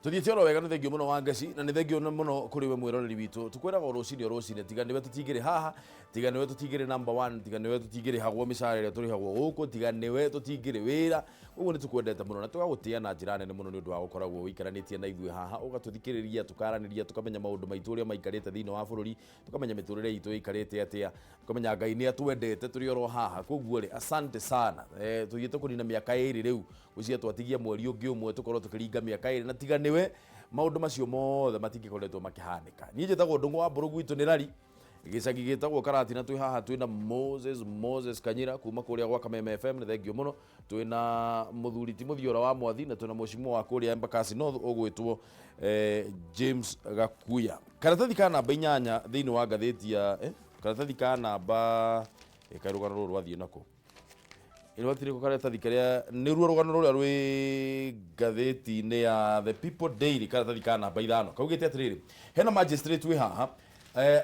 Tuthiĩte oro wega. Nĩ thengio mũno wa Ngeci, na nĩ thengio mũno kũrĩ we mwĩroreri witũ. Tũkwĩraga o rũcinĩ o rũcinĩ, tiga nĩwe tũtingĩrĩ haha, tiga nĩwe tũtingĩrĩ number one, tiga nĩwe tũtingĩrĩhagwo mĩcara ĩrĩa tũrĩhagwo gũkũ, tiga nĩwe tũtingĩrĩ wĩra. Ũguo nĩ tũkwendete mũno na tũgagũtĩa na njĩra nene mũno nĩ ũndũ wa gũkoragwo ũikaranĩtie na ithuĩ haha, ũgatũthikĩrĩria, tũkaranĩria, tũkamenya maũndũ maitũ ũrĩa maikarĩte thĩinĩ wa bũrũri, tũkamenya mĩtũrĩre itũ ĩikarĩte atĩa, tũkamenya Ngai nĩ atwendete tũrĩ oro haha. Koguo rĩ, asante sana. Tũthiĩte kũnina mĩaka 2 rĩu, gwĩciria twatigia mweri ũngĩ ũmwe tũkorwo tũkĩringa mĩaka 2, na tiga nĩwe maũndũ macio mothe matingĩkoretwo makĩhanĩka. Niĩ njĩtagwo Ndũng'ũ wa Mbũrũ, gwitũ nĩ Rari, gĩcagi gĩtagwo Karatina. Twĩ haha twĩna Moses Kanyira kuma kũrĩa gwa Kameme FM, nĩ thengio mũno. Twĩna mũthuri ti Mũthiora wa Mwathi, na twĩna mũcimũ wa kũrĩa Embakasi North ũgwĩtwo James Gakuya. Karatathi ka namba 8 thĩinĩ wa ngathĩti ya karatathi ka namba kaĩ rũgano rũrũ rwathiĩ nako ĩrwatirĩ ko karatathi karĩa nĩruo rũgano rũrĩa rwĩ ngathĩti-inĩ ya The People Daily, karatathi ka namba 5 kaugĩte atĩrĩrĩ, hena magistrate wĩ haha,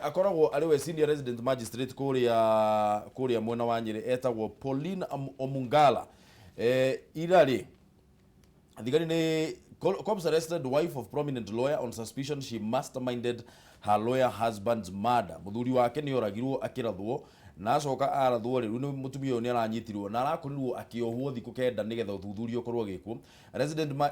akoragwo arĩ we senior resident magistrate kũrĩa mwena wa Nyĩrĩ, etagwo Pauline Omungala. Ira rĩ, thigari nĩ cops arrested wife of prominent lawyer on suspicion she masterminded her lawyer husband's murder. Muthuri wake nĩ oragirwo akĩrathwo, na acoka arathwo rĩ, rĩu nĩ mũtumia ũyũ nĩ aranyitirwo na arakorirwo akĩohwo thikũ 9 nĩgetha ũthuthuria ũkorwo ũgĩkwo.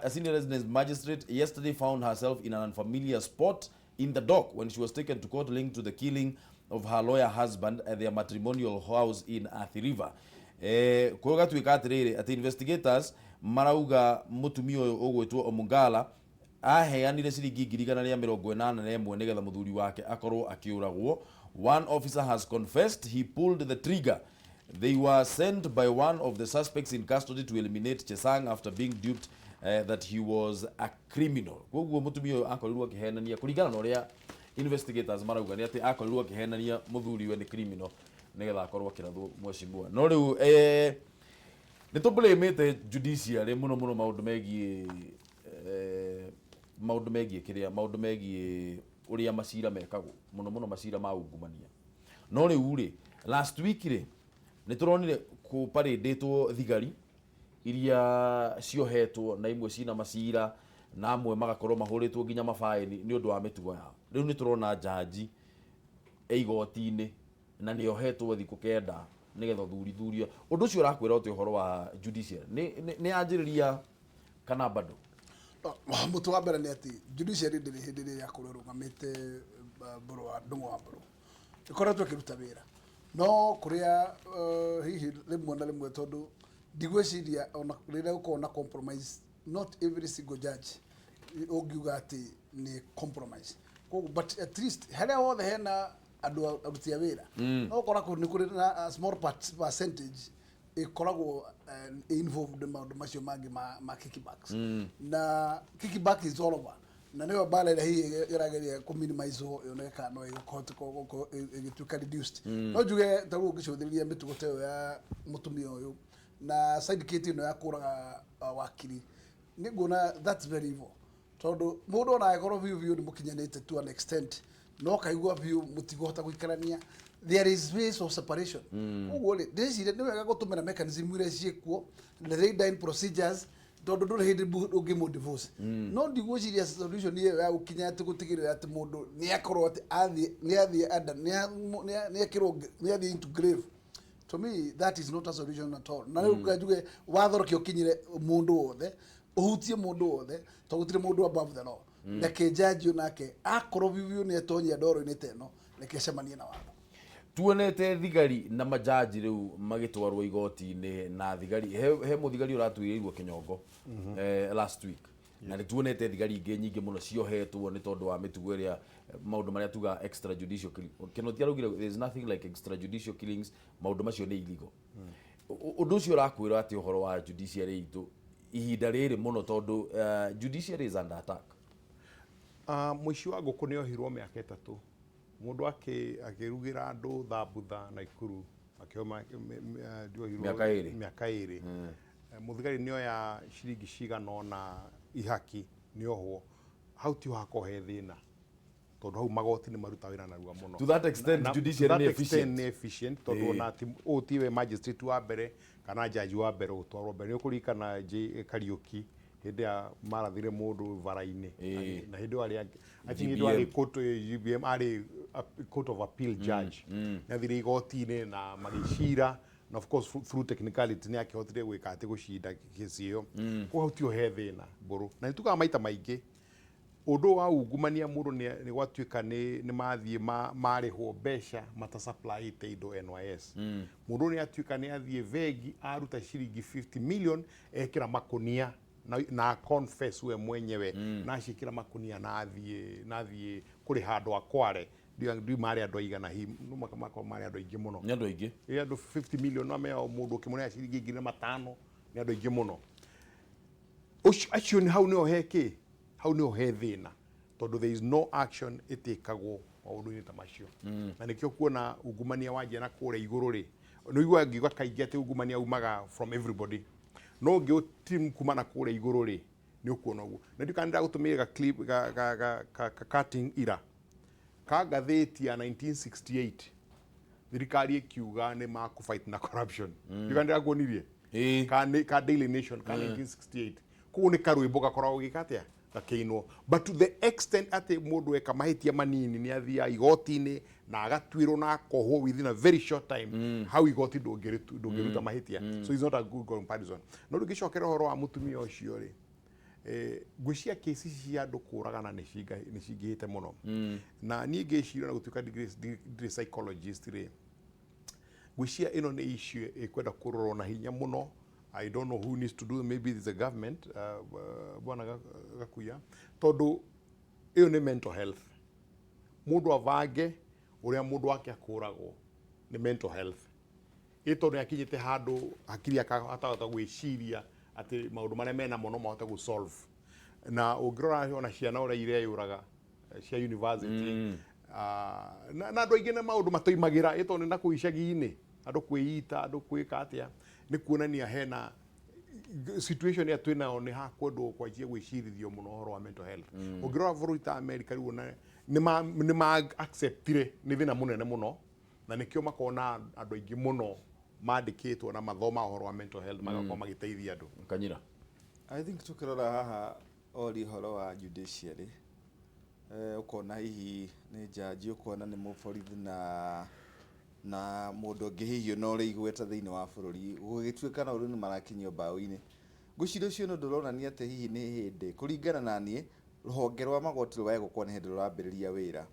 A senior resident magistrate yesterday found herself in an unfamiliar spot in the dock when she was taken to court linked to the killing of her lawyer husband at their matrimonial house in Athi River. Kũgatuĩka atĩrĩrĩ, atĩ investigators marauga mũtumia ũyũ ũgwĩtwo Omungala aheanire ciringi 181,000 nĩgetha mũthuri wake akorwo akĩũragwo. One officer has confessed he pulled the trigger. They were sent by one of the suspects in custody to eliminate Chesang after being duped that he was a criminal. Koguo mũtumia ũyũ akorirwo akĩhenania, kũringana na ũrĩa investigators marauga, nĩ atĩ akorirwo akĩhenania mũthuriwe nĩ criminal nĩgetha akorwo akĩrathwo, mheshimiwa. No rĩu nĩ tũblamĩte judiciary mũno mũno maũndũ megiĩ kĩrĩa, maũndũ megiĩ ũrĩa macira mekagwo, mũno mũno macira ma ungumania. No rĩu rĩ, last week rĩ, nĩ tũronire kũparĩndĩtwo thigari iria ciohetwo na imwe cina macira, na amwe magakorwo mahũrĩtwo nginya mabaĩni nĩ ũndũ wa mĩtugo yao. Rĩu nĩ tũrona njanji e igoti-inĩ na nĩ ohetwo thikũ 9 nĩgetha ũthuthuria ũndũ ũcio. Ũrakwĩra ũtĩ ũhoro wa judiciary nĩ yanjĩrĩria kana bado? Mũtwe wa mbere nĩ atĩ judiciary ndĩrĩ hĩndĩ ĩrĩa yakorwo ĩrũgamĩte. Mbũrũ wa Ndũng'ũ wa Mbũrũ ĩkoretwo ĩkĩruta wĩra, no kũrĩa hihi rĩmwe na rĩmwe, tondũ ndigwĩciria ona rĩrĩa gũkoragwo na compromise, not every single judge ũngiuga atĩ nĩ compromise. Koguo, but at least harĩa hothe hena andũ aruti a wĩra, no ũkora kũu nĩ kũrĩ na a small percentage ĩkoragwo involved maũndũ macio mangĩ ma kickbacks. Na kickback is all over, na nĩyo mbara ĩrĩa hihi ĩrageria kũ minimize yoneke kana no ĩkũhota gũkorwo ĩgĩtuĩka reduced. No njuge ta rĩu ũngĩcũthĩrĩria mĩtugo ta ĩyo ya mũtumia ũyũ na syndicate ĩno ya kũraga wakiri, nĩ nguona that's very evil, tondũ mũndũ ona angĩkorwo biũ biũ nĩ mũkinyanĩte to an extent, no kaigua biũ mũtikũhota gũikarania, there is ways of separation. Ũguo rĩ, ndĩreciria nĩ wega gũtũmĩra mechanism iria ciĩkuo, the laid down procedures, tondũ ndũrĩ hĩndĩ ũngĩmũ divorce. No ndigwĩciria solution ĩyo ya gũkinya atĩ gũtigĩrĩra atĩ mũndũ nĩ akorwo atĩ athiĩ nĩ athiĩ under nĩ ekĩrwo, nĩ athiĩ into grave, to me that is not a solution at all. Na rĩu njuge watho reke ũkinyĩre mũndũ wothe, ũhutie mũndũ wothe, tondũ gũtirĩ mũndũ above the law. Reke jaji onake akorwo biũ biũ nĩ etonyia ndoro-inĩ ta ĩno, reke acemanie na watho. Tuonete thigari na majaji rĩu magĩtwarwo igoti-inĩ, na thigari he mũthigari ũratuĩrĩirwo kĩnyongo last week, na nĩ tuonete thigari ingĩ nyingĩ mũno ciohetwo nĩ tondũ wa mĩtugo ĩrĩa, maũndũ marĩa tuga extrajudicial killing. Kĩnoti araugire there is nothing like extrajudicial killings, maũndũ macio nĩ illegal. Ũndũ ũcio ũrakwĩra atĩ ũhoro wa judiciary itũ ihinda rĩrĩ mũno, tondũ judiciary is under attack? Mũici wa ngũkũ nĩ ohirwo mĩaka 3. Mũndũ akĩrugĩra andũ thambutha Naikuru akĩoma ndiohirwo. Mĩaka 2. Mĩaka 2. Mũthigari nĩ oya ciringi cigana ũna ihaki, nĩ ohwo. Hau tiho hakoragwo he thĩna, tondũ hau magoti nĩ maruta wĩra narua mũno. To that extent, judiciary to that nĩ extent efficient. Nĩ efficient, tondũ ona ti ũyũ tiwe magistrate wa mbere kana jaji wa mbere gũtwarwo mbere. Nĩ ũkũririkana Kariũki. Hĩndĩ ya marathire mũndũ bara-inĩ. Na hĩndĩ ĩyo arĩ, I think, hĩndĩ GBM. ĩyo arĩ court, GBM, arĩ court of appeal judge. Nĩ athire igoti-inĩ na magĩcira, na of course through technicality nĩ akĩhotire gwĩka atĩ gũcinda kesi ĩyo. Koguo hau tiho he thĩna mbũrũ, na nĩ tugaga maita maingĩ ũndũ wa ungumania, mũndũ nĩ gwatuĩka nĩ mathiĩ marĩhwo mbeca matasupplyĩte indo NYS. Mũndũ nĩ atuĩka nĩ athiĩ bengi aruta ciringi 50 million, ekĩra makunia na confess we mwenyewe, na aciĩkĩra makunia na athiĩ kũrĩha andũ a Kware. Ndiũĩ marĩ andũ aigana, hihi no makorwo marĩ andũ aingĩ mũno. Nĩ andũ aingĩ. Ĩ andũ 50 million no meo mũndũ ũkĩmũnea ciringi 5,000, nĩ andũ aingĩ mũno. Acio nĩ hau nĩho he kĩ, hau nĩho he thĩna, tondũ there is no action ĩtĩkagwo maũndũ-inĩ ta macio. Na nĩkĩo kuona ungumania wanjia na kũrĩa igũrũ rĩ, nĩ ũiguaga ngiuga kaingĩ atĩ ungumania umaga from everybody, no ũngĩ kuma na kũrĩa igũrũ rĩ, nĩ ũkuona ũguo. Na ndiũ kana ndĩragũtũmĩire ga clip ga cutting ira ka ngathĩti ya 1968, thirikari ĩkiuga nĩ makũfight na corruption. Ndiũ kana ndĩrakuonirie. Ĩĩ. Ka Daily Nation ka 1968. Koguo nĩ karwĩmbo gakoragwo gĩka atĩa, gakĩinwo, but to the extent atĩ mũndũ eka mahĩtia manini nĩ athiaga igoti-inĩ na agatuĩrwo na akohwo within a very short time. Hau igoti ndũngĩruta mahĩtia, so it's not a good comparison. No rĩu ngĩcokera ũhoro wa mũtumia ũcio rĩ, ngwĩciria kesi ici cia andũ kũragana nĩ cingĩhĩte mũno. Na niĩ ngĩciria, na gũtuĩka ndirĩ psychologist rĩ, ngwĩciria ĩno nĩ issue ĩkwenda kũrorwo na hinya mũno. I don't know who needs to do, maybe it's the government, bwana Gakuya, tondũ ĩyo nĩ mental health. Mũndũ abange ũrĩa mũndũ wake akũragwo nĩ mental health, ĩ tondũ nĩ akinyĩte handũ hakiri akahota gwĩciria atĩ maũndũ marĩa mena mo no mahote gũ solve. Na ũngĩrora ona ciana ũrĩa ireyũraga, cia university. Na andũ aingĩ nĩ maũndũ matoimagĩra, ĩ tondũ nĩ na kũu icagi-inĩ, andũ kwĩita, andũ kwĩka atĩa, nĩ kuonania hena situation ĩrĩa twĩnayo, nĩ hakwendwo kwanjia gwĩcirithio mũno ũhoro wa mental health. Ũngĩrora bũrũri ta America rĩu, ona nĩ ma acceptire nĩ thĩna mũnene mũno, na nĩkĩo makoragwo na andũ aingĩ mũno mandĩkĩtwo na mathoma ũhoro wa mental health, magakorwo magĩteithia andũ. Kanyira. I think tukirora haha ori ũhoro wa judiciary, ũkona hihi nĩ jaji, ũkona nĩ mũborithi na mũndũ ũngĩ hihi ona ũrĩ igweta thĩinĩ wa bũrũri, gũgĩtuĩka no rĩu nĩ marakinyio mbaũ-inĩ. Ngwĩciria ũcio nĩ ũndũ ũronania atĩ hihi nĩ hĩndĩ, kũringana na niĩ, rũhonge rwa magoti rũgae gũkorwo nĩ hĩndĩ rũrambĩrĩria wĩra,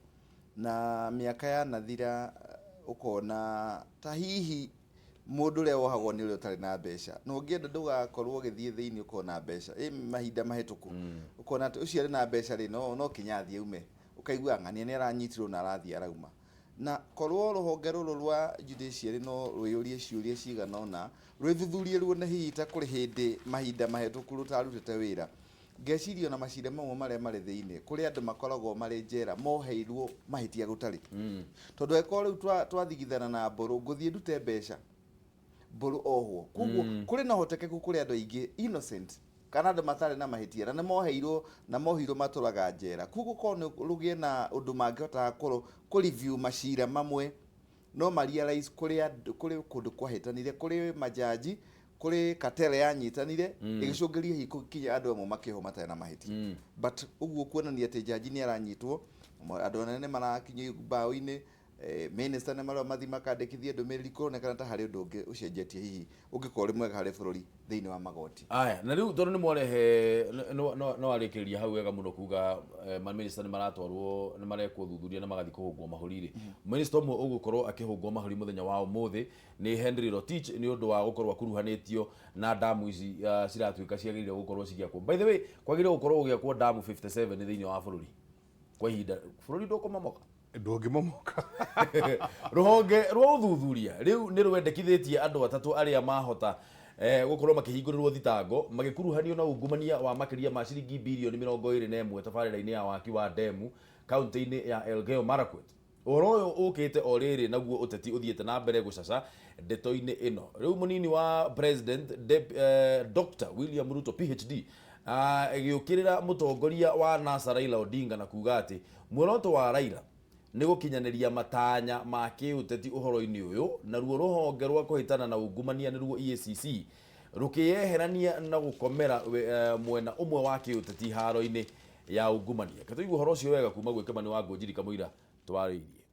na mĩaka yanathira ũkona ta hihi mũndũ ũrĩa wohagwo nĩ ũrĩa ũtarĩ na mbeca, na ũngĩenda ndũgakorwo ũgĩthiĩ thĩinĩ ũkona mbeca ĩ mahinda mahĩtũku, ũkona atĩ ũcio arĩ na mbeca rĩ, no kinya athiĩ aume, ũkaigua ng'ania nĩ aranyitirwo na arathiĩ arauma. Na korwo rũhonge rũrũ rwa judiciary no rwĩyũrie ciũria cigana ũna, rwĩthuthurie, ruone hihi ta kũrĩ hĩndĩ mahinda mahĩtũku rũtarutĩte wĩra. Ngeciria ona macira mamwe marĩa marĩ thĩinĩ, kũrĩ andũ makoragwo marĩ njera moheirwo mahĩtia gũtarĩ, tondũ angĩkorwo rĩu twathigithana na mbũrũ, ngũthiĩ ndute mbeca mbũrũ ohwo. Koguo kũrĩ na ũhotekeku kũrĩ andũ aingĩ innocent kana andũ matarĩ na mahĩtia na nĩ moheirwo na mohirwo matũraga njera. Koguo korwo nĩ rũgĩe na ũndũ mangĩhota kũ review macira mamwe, no ma realize kũrĩ andũ, kũrĩ kũndũ kwahĩtanire, kũrĩ majaji, kũrĩ cartel yanyitanire ĩgĩcũngĩria hihi kinya andũ amwe makĩohwo matarĩ na mahĩtia. But ũguo kuonania atĩ jaji nĩ aranyitwo, andũ anene marakinyio mbaũ-inĩ, minister nĩ marĩa mathiĩ makandĩkithie ndũmĩrĩri, kũronekana ta harĩ ũndũ ũngĩ ũcenjetie hihi ũngĩkorwo ũrĩ mwega harĩ bũrũri thĩinĩ wa magoti. Aya, na rĩu tondũ nĩ mwarehe no arĩkĩrĩria hau wega mũno kuga maminista nĩ maratwarwo, nĩ marekwo thuthuria na magathiĩ kũhũngwo mahũri rĩ, minista ũmwe ũgũkorwo akĩhũngwo mahũri mũthenya wa ũmũthĩ nĩ Henry Rotich, nĩ ũndũ wa gũkorwo akuruhanĩtio na ndamu ici ciratuĩka ciagĩrĩire gũkorwo cigĩakwo. By the way, kwagĩrĩire gũkorwo gũgĩakwo ndamu 57 thĩinĩ wa bũrũri kwa ihinda, bũrũri ndũkũmomoka. Ndũngĩmomoka. Rũhonge rwa ũthuthuria rĩu nĩ rwendekithĩtie andũ atatũ arĩa mahota gũkorwo makĩhingũrĩrwo thitango magĩkuruhanio na ungumania wa makĩria ma ciringi birioni 21 tabarĩra-inĩ ya waki wa ndemu kaunti-inĩ ya Elgeyo Marakwet. Ũhoro ũyũ ũkĩte o rĩrĩ naguo ũteti ũthiĩte na mbere gũcaca ndeto-inĩ ĩno. Rĩu mũnini wa president Dr. William Ruto PhD agĩũkĩrĩra mũtongoria wa NASA Raila Odinga na kuga atĩ muoroto wa Raila nĩ gũkinyanĩria matanya ma kĩũteti ũhoro-inĩ ũyũ. Naruo rũhonge rwa kũhĩtana na ungumania, nĩruo EACC, Rũkĩyeherania na gũkomera mwena ũmwe wa kĩũteti haro-inĩ ya ungumania. Reke tũigue ũhoro ũcio wega kuma gwĩ Kĩmani wa Ngũnjiri kamũira twarĩirie.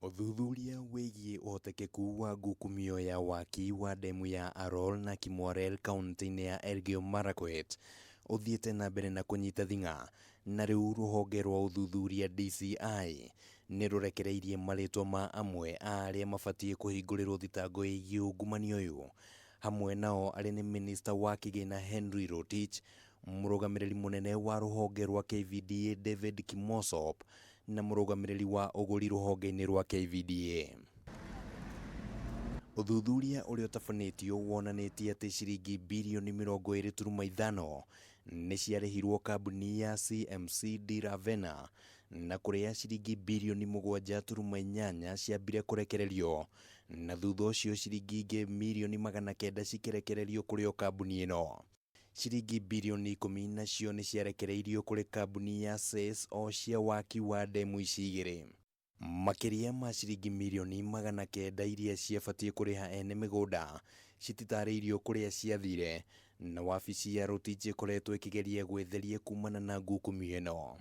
Ũthuthuria wĩgiĩ ũhotekeku wa ngukumio ya waki wa ndemu ya Arror na Kimwarer kaunti-inĩ ya Elgeyo Marakwet ũthiĩte na mbere na kũnyita thing'a, na rĩu rũhonge rwa ũthuthuria DCI nĩ rũrekereirie marĩtwa ma amwe a arĩa mabatiĩ kũhingũrĩrwo thitango ĩgiĩ ungumania ũyũ. Hamwe nao arĩ nĩ minista wa kĩgĩna Henry Rotich, mũrũgamĩrĩri mũnene wa rũhonge rwa KVDA David Kimosop, na mũrũgamĩrĩri wa ũgũri rũhonge-inĩ rwa KVDA. Ũthuthuria ũrĩa ũtabanĩtio wonanĩtie atĩ ciringi birioni 25.5 nĩ ciarĩhirwo kambuni ya CMC di Ravenna, na kũrĩa ciringi birioni 7.8 ciambire kũrekererio, na thutha ũcio ciringi ingĩ mirioni 900 cikĩrekererio kũrĩ o kambuni ĩno. Ciringi birioni 10 nacio nĩ ciarekereirio kũrĩ kambuni ya SES o cia waki wa ndemu ici igĩrĩ. Makĩria ma ciringi mirioni 900 iria ciabatiĩ kũrĩha ene mĩgũnda cititarĩirio kũrĩa ciathire, na wabici ya Rotich ĩkoretwo ĩkĩgeria gwĩtheria kumana na ngukumio ĩno.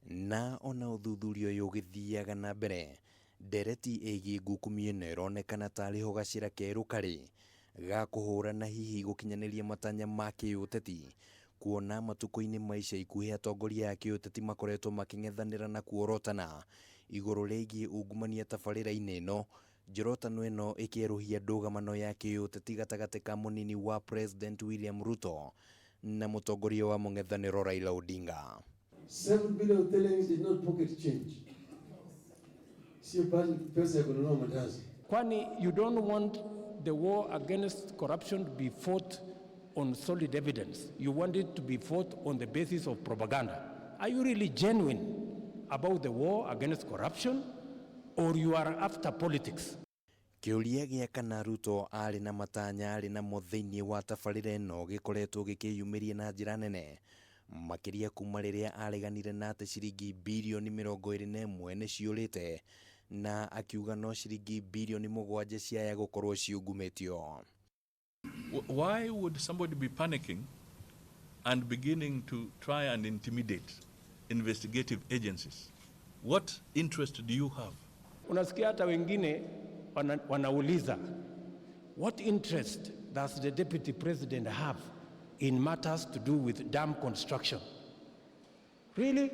Na ona ũthuthuria ũyũ ũgĩthiaga na mbere, ndereti ĩgiĩ ngukumio ĩno ĩronekana tarĩ ho gacĩra kerũ karĩ ga kũhũrana hihi gũkinyanĩria matanya ma kĩũteti, kuona matukũ-inĩ ma ica ikuhĩ atongoria a kĩũteti makoretwo makĩng'ethanĩra na kuorotana igũrũ rĩgiĩ ungumania tabarĩra-inĩ ĩno. Njorotano ĩno ĩkĩerũhia ndũgamano ya kĩũteti gatagatĩ ka mũnini wa President William Ruto na mũtongoria wa mũng'ethanĩro Raila Odinga. 7 billion shillings is not pocket change. Sio pesa ya kununua mandazi. Kwani you don't want the war against corruption to be fought on solid evidence. You want it to be fought on the basis of propaganda. Are you really genuine about the war against corruption, or you are after politics? Kĩũria gĩa kana Ruto arĩ na matanya arĩ namo thĩinĩ wa tabarĩra ĩno gĩkoretwo gĩkĩyumĩria na njĩra nene, makĩria kuma rĩrĩa areganire na atĩ ciringi birioni 21 nĩ ciũrĩte, na akiuga no ciringi birioni 7 ciaya gũkorwo ciungumĩtio. Why would somebody be panicking and beginning to try and intimidate investigative agencies? What interest do you have? Unasikia hata wengine wanauliza, what interest does the deputy president have in matters to do with dam construction? Really?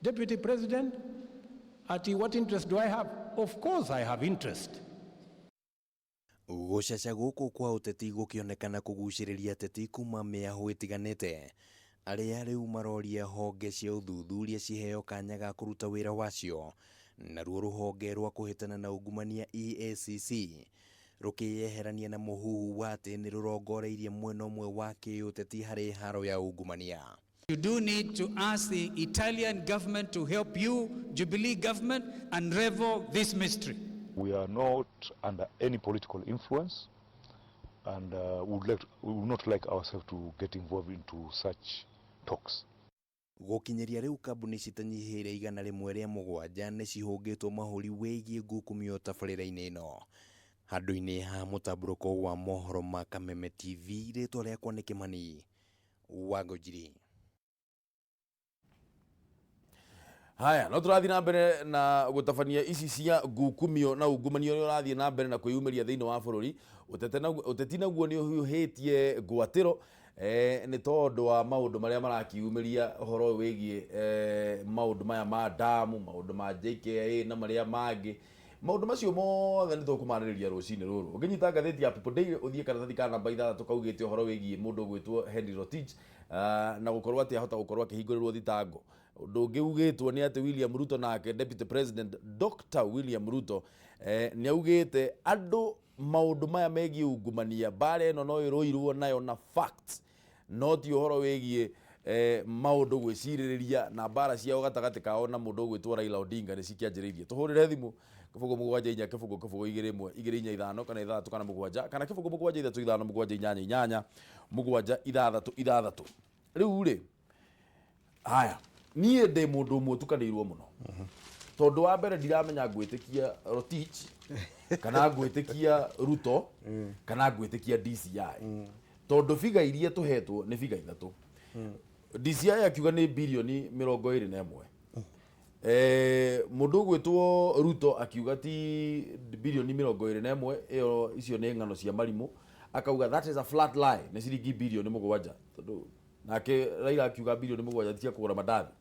Deputy President? Ati, what interest do I have? Of course I have interest. Gũcaca gũkũ kwa ũteti gũkĩonekana kũgucĩrĩria ateti kuma mĩahũ ĩtiganĩte, arĩa rĩu maroria honge cia ũthuthuria ciheo kanya ga kũruta wĩra wacio, naruo rũhonge rwa kũhĩtana na ungumania EACC rũkĩyeherania na mũhuhu wa atĩ nĩ rũrongoreirie mwena ũmwe wa kĩũteti harĩ haro ya ungumania. You do need to ask the Italian government to help you, Jubilee government, unravel this mystery. We are not under any political influence, and we would not like ourselves to get involved into such talks. Gũkinyĩria rĩu kambuni citanyihĩire 107 nĩ cihũngĩtwo mahũri wĩgiĩ ngukumio tabarĩra-inĩ ĩno. Handũ-inĩ ha mũtambũrũko wa mohoro ma Kameme TV, rĩtwa rĩakwa nĩ Kĩmani wa Ngũnjiri. Haya, no tũrathiĩ na mbere na gũtabania ici cia ngukumio na ungumania ũrĩa ũrathiĩ na mbere na kwĩyumĩria thĩinĩ wa bũrũri. Ũteti naguo nĩ ũhiũhĩtie ngwatĩro, nĩ tondũ wa maũndũ marĩa marakiumĩria ũhoro ũyũ wĩgiĩ maũndũ maya ma damu, maũndũ ma JKIA na marĩa mangĩ. Maũndũ macio mothe nĩ tũkũmarĩrĩria rũcinĩ rũrũ. Ũngĩnyita ngathĩti ya People Daily ũthiĩ karatathi ka namba 6 kaugĩte ũhoro wĩgiĩ mũndũ ũgwĩtwo Henry Rotich, na gũkorwo atĩ ahota gũkorwo akĩhingũrĩrwo thitango. Ũndũ ũngĩ ugĩtwo nĩ atĩ William Ruto nake Deputy President Dr. William Ruto, nĩ augĩte andũ maũndũ maya megiĩ ungumania, mbara ĩno no ĩrũirwo nayo na facts, no ti ũhoro wĩgiĩ maũndũ gwĩcirĩrĩria na mbara ciao gatagatĩ kao na mũndũ ũgwĩtwo Raila Odinga nĩ cikĩanjĩrĩirie. Tũhũrĩre thimũ 0 7 4 0 0 2 1 2 4 5 kana 6 kana 7 kana 0 7 3 5 7 8 8 7 6 6. Rĩu rĩ, haya, niĩ ndĩ mũndũ ũmwe ũtukanĩirwo mũno. Tondũ wa mbere ndiramenya ngwĩtĩkia Rotich kana ngwĩtĩkia Ruto kana ngwĩtĩkia DCI, tondũ biga iria tũhetwo nĩ biga ithatũ. DCI akiuga nĩ birioni 21. Mũndũ ũgwĩtwo Ruto akiuga ti birioni 21 ĩyo, icio nĩ ng'ano cia marimũ, akauga that is a flat lie, nĩ ciringi birioni 7, tondũ nake Raila akiuga birioni 7 ti cia kũgũra mandathi.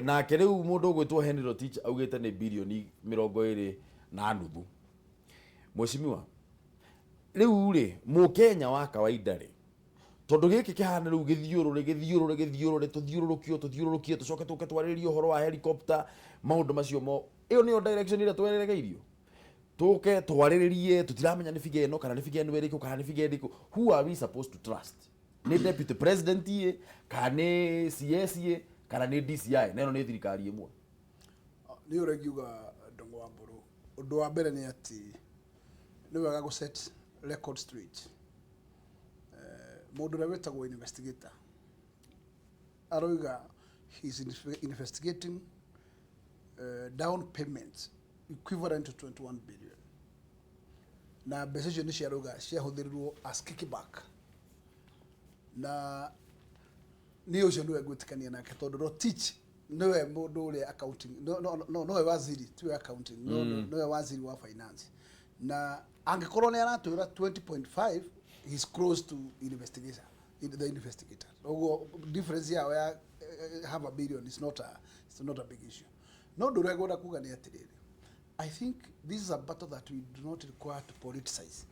Nake rĩu mũndũ ũgwĩtwo Henry Rotich augĩte nĩ birioni 20.5. Mheshimiwa, rĩu rĩ, mũkenya wa kawaida rĩ, tondũ gĩkĩ kĩhana rĩu gĩthiũrũrĩ gĩthiũrũrĩ gĩthiũrũrĩ, tũthiũrũrũkio tũthiũrũrũkie, tũcoke tũke twarĩrĩrie ũhoro wa helicopter, maũndũ macio mo, ĩyo nĩyo direction ĩrĩa twerereirio tũke twarĩrĩrie. Tũtiramenya nĩ biga ĩno kana nĩ biga ĩno ĩrĩkũ kana nĩ biga ĩrĩkũ. Who are we supposed to trust? Nĩ deputy president ĩ, kana nĩ CS ĩ, kana nĩ DCI? Na ĩno nĩ thirikari ĩmwe. Nĩ ũrĩa ingiuga, Ndung'u wa Mbũrũ, ũndũ wa mbere nĩ atĩ nĩ wega gũ set record straight. Mũndũ ũrĩa wĩtagwo investigator aroiga he is investigating down payments equivalent to 21 billion, na mbeca icio nĩ ciarauga ciahũthĩrirwo as kickback, na niĩ ũcio nĩwe ngwĩtĩkania nake, tondũ Rotich nĩwe mũndũ ũrĩa accounting, no, nĩwe waziri, tiwe accounting, no, nĩwe waziri wa finance, na angĩkorwo nĩ aratwĩra 20.5, he's close to investigation, the investigator. Ũguo difference yao ya half a billion is not a, it's not a big issue. No ũndũ ũrĩa ngwenda kuga nĩ atĩrĩrĩ, I think this is a battle that we do not require to politicize.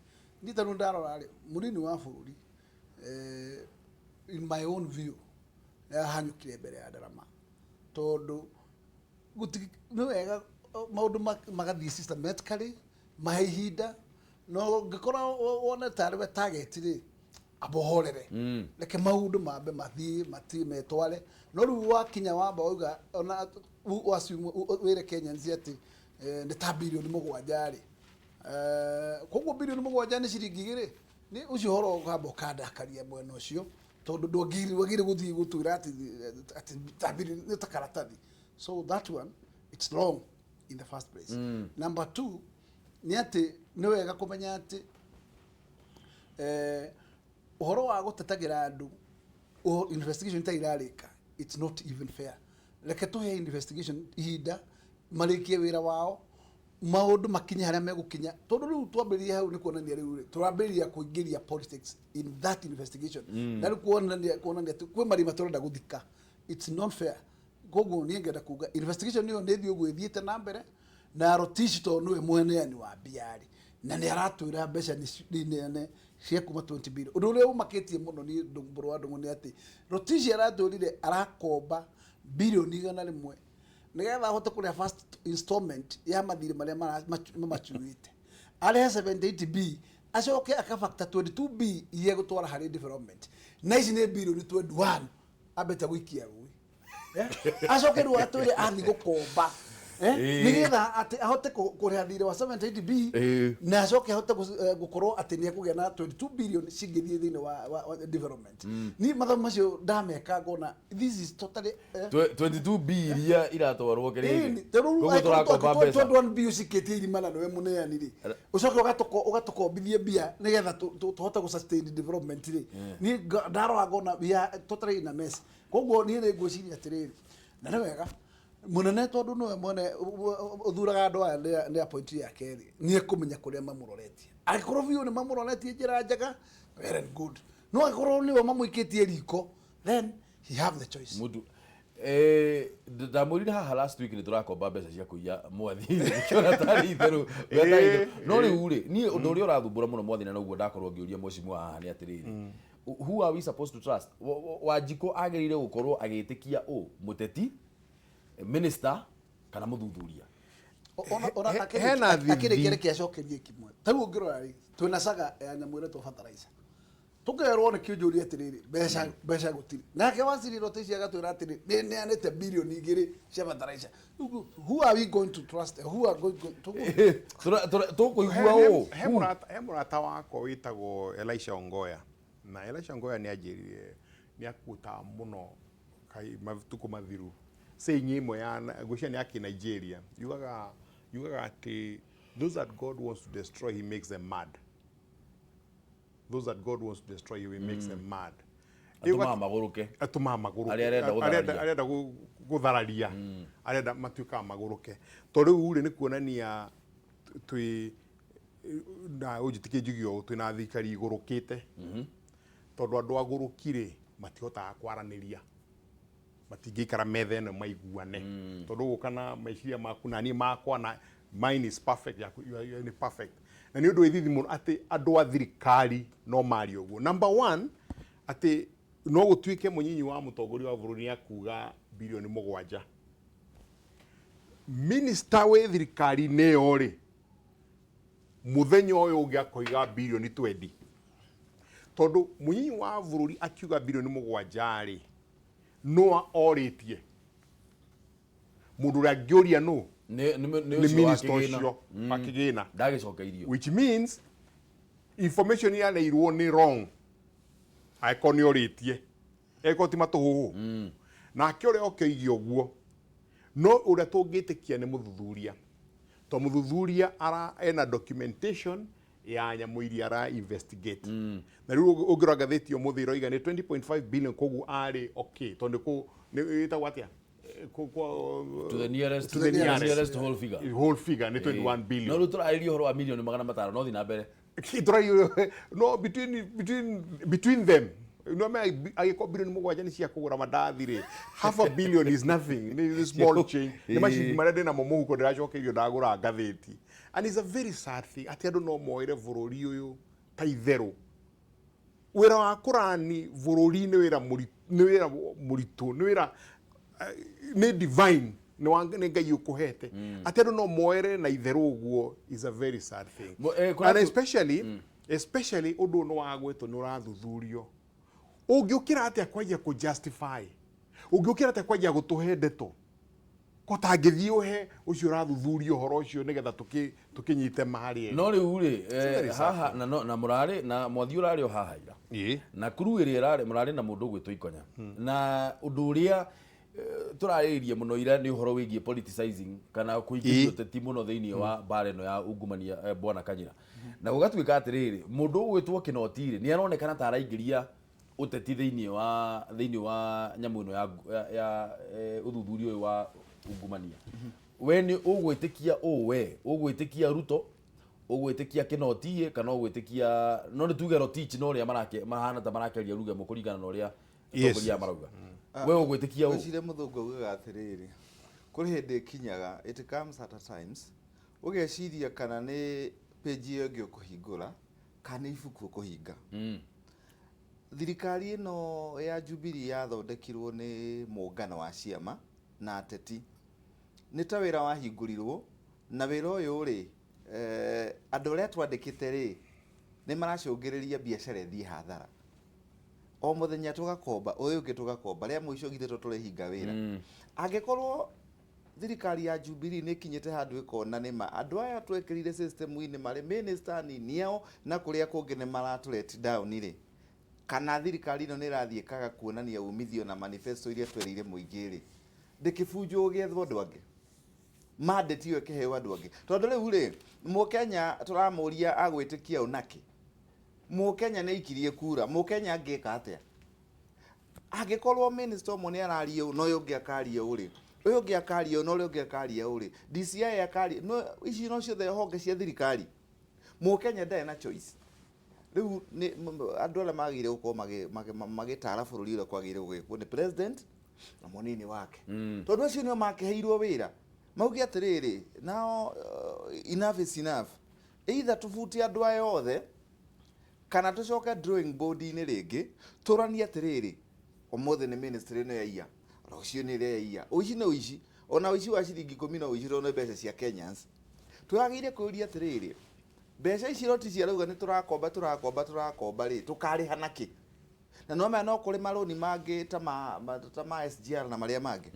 Niĩ tarĩu ndarora rĩ, mũnini wa bũrũri, in my own view, nĩ ahanyũkire mbere ya ndarama, tondũ nĩ wega maũndũ magathiĩ systematically, mahe ihinda. No ngĩkorwo wone tarĩ we target rĩ, amba ũhorere, reke maũndũ mambe mathiĩ mati metware. No rĩu wakinya wamba wauga ona assume wĩre Kenyans atĩ nĩ ta birioni 7 rĩ, koguo birioni 7 nĩ ciringi 2, nĩ ũcio ũhoro ũkamba ũkandakaria mwena ũcio, tondũ ndwagĩrĩire wagĩrĩire gũthiĩ gũtwĩra atĩ ta birioni nĩ ta karatathi. So that one, it's wrong in the first place. Number two nĩ atĩ nĩ wega kũmenya atĩ ũhoro wa gũtetagĩra andũ investigation itarĩ irarĩka, it's not even fair. Reke tũhe investigation ihinda marĩkie wĩra wao, maũndũ makinye harĩa megũkinya, tondũ rĩu twambĩrĩria hau nĩ kuonania rĩu rĩ, tũrambĩrĩria kũingĩria politics in that investigation, na rĩu kuonania atĩ kwĩ marima tũrenda gũthika. It's not fair. Koguo niĩ ngenda kuga investigation ĩyo nĩ ĩthiĩ ũguo ĩthiĩte na mbere, na Rotich tondũ nĩwe mweneani wa mbia rĩ, na nĩ aratwĩra mbeca nĩ nene cia kuma 20 billion. Ũndũ ũrĩa ũmakĩtie mũno niĩ, Mbũrũ wa Ndung'u, nĩ atĩ Rotich aratwĩrire arakomba birioni 100 nĩgetha ahote kũrĩha first installment ya mathirĩ marĩa mamacuĩte, arĩhe 78 b, acoke akabacta 22 b iria egũtwara harĩ development, na ici nĩ birioni 21 ambĩte gũikia rũĩ. Acoke rĩu atwĩre athiĩ gũkomba nĩgetha atĩ ahote kũrĩha thirĩ wa 78 b, na acoke ahote gũkorwo atĩ nĩ ekũgĩa na 22 billion cingĩthiĩ thĩinĩ wa development. Niĩ mathabu macio ndameka ngona this is totally 22 b iria iratwarwo kĩrĩndĩ. Ĩni, ta rĩu Koguo tũrakomba mbeca. 21 b ũcikĩtie irima na nĩwe mũneani rĩ, ũcoke ũgatũkombithie mbia nĩgetha tũhote gũ sustain development rĩ, niĩ ndarora ngona we are totally in a mess. Koguo niĩ nĩ ngwĩciria atĩrĩrĩ, na nĩ wega mũnene, tondũ nĩwe mwene ũthuraga andũ aya, nĩ appointee yake rĩ, nĩ ekũmenya kũrĩa mamũroretie. Angĩkorwo biũ nĩ mamũroretie njĩra njega, well and good, no angĩkorwo nĩwe mamũikĩtie riko, then he have the choice. Mũndũ ndamwĩrire haha last week nĩ tũrakomba mbeca cia kũiya mwathi, kĩona tarĩ itherũ, ũrĩa tarĩ itherũ. No rĩu rĩ, niĩ ũndũ ũrĩa ũrathumbũra mũno mwathi, na noguo ndakorwo ngĩũria mheshimiwa haha, nĩ atĩrĩrĩ, who are we supposed to trust? Wanjikũ agĩrĩire gũkorwo agĩtĩkia ũ, mũteti, minister kana mũthuthuria? Ona Hena akĩrĩkia, reke acokerie kĩmwe. Ta rĩu ũngĩrora rĩ, twĩna saga ya nyamũ ĩretwo fertilizer, tũkerwo nĩ kĩũnjũria atĩrĩrĩ, mbeca gũtirĩ, nake waziri Rotich agatwĩra atĩrĩ nĩ neanĩte birioni 2 cia fertilizer. Rĩu, who are we going to trust? Who are going to Tũkũigua ũ? He mũrata wakwa wĩtagwo Elisha Ongoya, na Elisha Ongoya nĩ anjĩrire, nĩ akuĩtaga mũno matukũ mathiru. Saying ĩmwe ya ngwĩciria nĩ ya kĩ-Nigeria yugaga atĩ those that God wants to destroy, he makes them mad. Those that God wants to destroy, he makes them mad. Atũmaga magũrũke. Atũmaga magũrũke. Arĩa arenda gũthararia. Arenda gũthararia, arenda matuĩkaga magũrũke. To rĩu rĩ, nĩ kuonania twĩ na ũnjĩtĩkie njuge ũũ, twĩna thirikari igũrũkĩte, tondũ andũ agũrũki rĩ, matihotaga kwaranĩria, matingĩikara metha ĩno maiguane, tondũ ũgũka na meciria maku na niĩ makwa, na mine is perfect, yaku nĩ perfect. Na nĩ ũndũ wĩ thithi mũno atĩ andũ a thirikari no marie ũguo. Number one, atĩ no gũtuĩke mũnyinyi wa mũtongoria wa bũrũri nĩ akuga 7 bilioni, minista wĩ thirikari-inĩ ĩyo rĩ, mũthenya ũyũ ũngĩ akoiga 20 bilioni. Tondũ mũnyinyi wa bũrũri akiuga 7 bilioni rĩ, no orĩtie mũndũ ũrĩa angĩũria nũ? Nĩ Nĩ ũcio wa minister kĩgĩna. Ũcio wa kĩgĩna. Ndagĩcokeirio. Which means information yaneirwo nĩ wrong, angĩkorwo nĩ orĩtie, angĩkorwo ti matũhũhũ nake ũrĩa okĩoigie ũguo. No ũrĩa tũngĩtĩkia nĩ mũthuthuria, to mũthuthuria ara ena documentation ya nyamũ iria ara investigate. Na rĩu ũngĩrora ngathĩti ũmũthĩ ĩroiga nĩ 20.5 billion, koguo arĩ okay, tondũ nĩ nĩ ĩtagwo atĩa? To the nearest To the to the nearest. Nearest whole figure. Whole figure nĩ 21 billion. No rĩu tũrarĩria ũhoro wa 500 milioni no thiĩ na mbere. Tũraiyũ- no between them no me agĩkorwo 7 bilioni nĩ cia kũgũra mandathi rĩ, half a billion is nothing, nĩ small change, nĩ maciringi marĩa ndĩnamo mũhuko ndĩracokeirio ndagũra ngathĩti. And it's a very sad thing atĩ andũ no moere bũrũri ũyũ ta itherũ. Wĩra wa kũrani bũrũri nĩ wĩra nĩ wĩra mũritũ, nĩ wĩra nĩ divine, nĩ wa nĩ Ngai ũkũhete. Atĩ andũ no moere na itherũ ũguo is a very sad thing. And especially ũndũ ũyũ nĩ wagwetwo, nĩ ũrathuthurio. Ũngĩũkĩra atĩa kwanjia kũ justify? Ũngĩũkĩra atĩa kwanjia gũtũhe ndeto ko tangĩthiĩ ũhe ũcio ũrathuthuria ũhoro ũcio nĩgetha tũkĩnyite ma harĩ No rĩu rĩ, very sad. Haha na na mũrarĩ na mwathi ũrarĩ o haha ira na kuru ĩrĩa ĩrarĩ mũrarĩ na mũndũ ũgwĩtwo Ikonya, na ũndũ ũrĩa tũrarĩrĩria mũno ira nĩ ũhoro wĩgiĩ politicizing kana kũingĩria ũteti mũno thĩinĩ wa mbara ĩno ya ungumania, bwana Kanyira. Na gũgatuĩka atĩrĩrĩ, mũndũ ũgwĩtwo Kinoti rĩ, nĩ aronekana ta araingĩria ũteti thĩinĩ wa nyamũ ĩno ya ũthuthuria ũyũ wa ungumania. We nĩ ũgwĩtĩkia ũ? We ũgwĩtĩkia Ruto, ũgwĩtĩkia Kinoti, kana ũgwĩtĩkia no nĩ tuge Rotich na ũrĩa marake mahana ta marakeria rugemo kũringana na ũrĩa atongoria aya marauga? We ũgwĩtĩkia ũ? Ngwĩciria mũthũngũ augaga atĩrĩrĩ, kũrĩ hĩndĩ ĩkinyaga, it comes at a times, ũgeciria kana nĩ page ĩyo ĩngĩ ũkũhingũra kana nĩ ibuku ũkũhinga. Thirikari ĩno ya Jubilee yathondekirwo nĩ mũngano wa ciama na ateti, nĩ ta wĩra wahingũrirwo, na wĩra ũyũ rĩ, andũ arĩa twandĩkĩte rĩ, nĩ maracũngĩrĩria biacara ĩthiĩ hathara. O mũthenya tũgakomba, ũyũ ũngĩ tũgakomba, rĩa mũico githĩ to tũrehinga wĩra. Angĩkorwo thirikari ya Jubilee nĩ ĩkinyĩte handũ ĩkona nĩma andũ aya twekĩrire system-inĩ marĩ minister nini ao na kũrĩa kũngĩ nĩ maratũ let down rĩ, kana thirikari ĩno nĩ ĩrathiĩ ĩkaga kuonania umithio na manifesto iria twerĩire mũingĩ rĩ, ndĩkĩbunjwo gĩethwo andũ angĩ, mandate ĩyo ĩkĩheo andũ angĩ. Tondũ rĩu rĩ, mũkenya tũramũria agwĩtĩkia ũ nakĩ? Mũkenya nĩ aikirie kura, mũkenya angĩka atĩa angĩkorwo minister ũmwe nĩ araria ũũ na ũyũ ũngĩ akaria ũũ rĩ, ũyũ ũngĩ akaria ũũ na ũrĩa ũngĩ akaria ũũ rĩ, DCI akaria no ici no ciothe honge cia thirikari, mũkenya ndarĩ na choice. Rĩu nĩ andũ arĩa magĩrĩire gũkorwo magĩtara bũrũri ũrĩa kwagĩrĩire gũgĩkwo nĩ president na mũnini wake, tondũ acio nĩo makĩheirwo wĩra mauge atĩrĩrĩ, nao enough is enough, either tũbute andũ aya othe kana tũcoke drawing board-inĩ rĩngĩ tũranie atĩrĩrĩ, ũmũthĩ nĩ ministry ĩno yaiya, rũciũ nĩ ĩrĩa yaiya. Ũici nĩ ũici, ona ũici wa ciringi 10 no ũici, tondũ nĩ mbeca cia Kenyans. Twagĩrĩire kwĩũria atĩrĩrĩ, mbeca ici roti ciarauga nĩ tũrakomba, tũrakomba, tũrakomba rĩ, tũkarĩha nakĩ? Na no maya no kũrĩ marũni mangĩ ta ma SGR na marĩa mangĩ,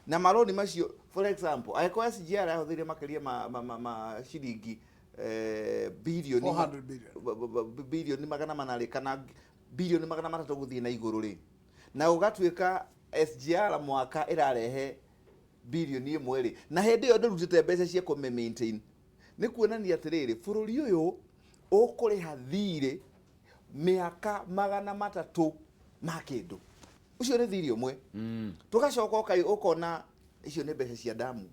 na marũni macio, for example, angĩkorwo SGR yahũthĩire makĩria ma ciringi bilioni 400 billion. 400 bilioni rĩ, kana 300 bilioni gũthiĩ na igũrũ rĩ, na gũgatuĩka SGR mwaka ĩrarehe Bilioni 1 rĩ, na hĩndĩ ĩyo ndũrutĩte mbeca cia kũmĩ maintain, nĩ kuonania atĩrĩrĩ, bũrũri ũyũ ũkũrĩha thirĩ mĩaka 300 ma kĩndũ. Ũcio nĩ thirĩ ũmwe. Tũgacoka ũkona icio nĩ mbeca cia damu,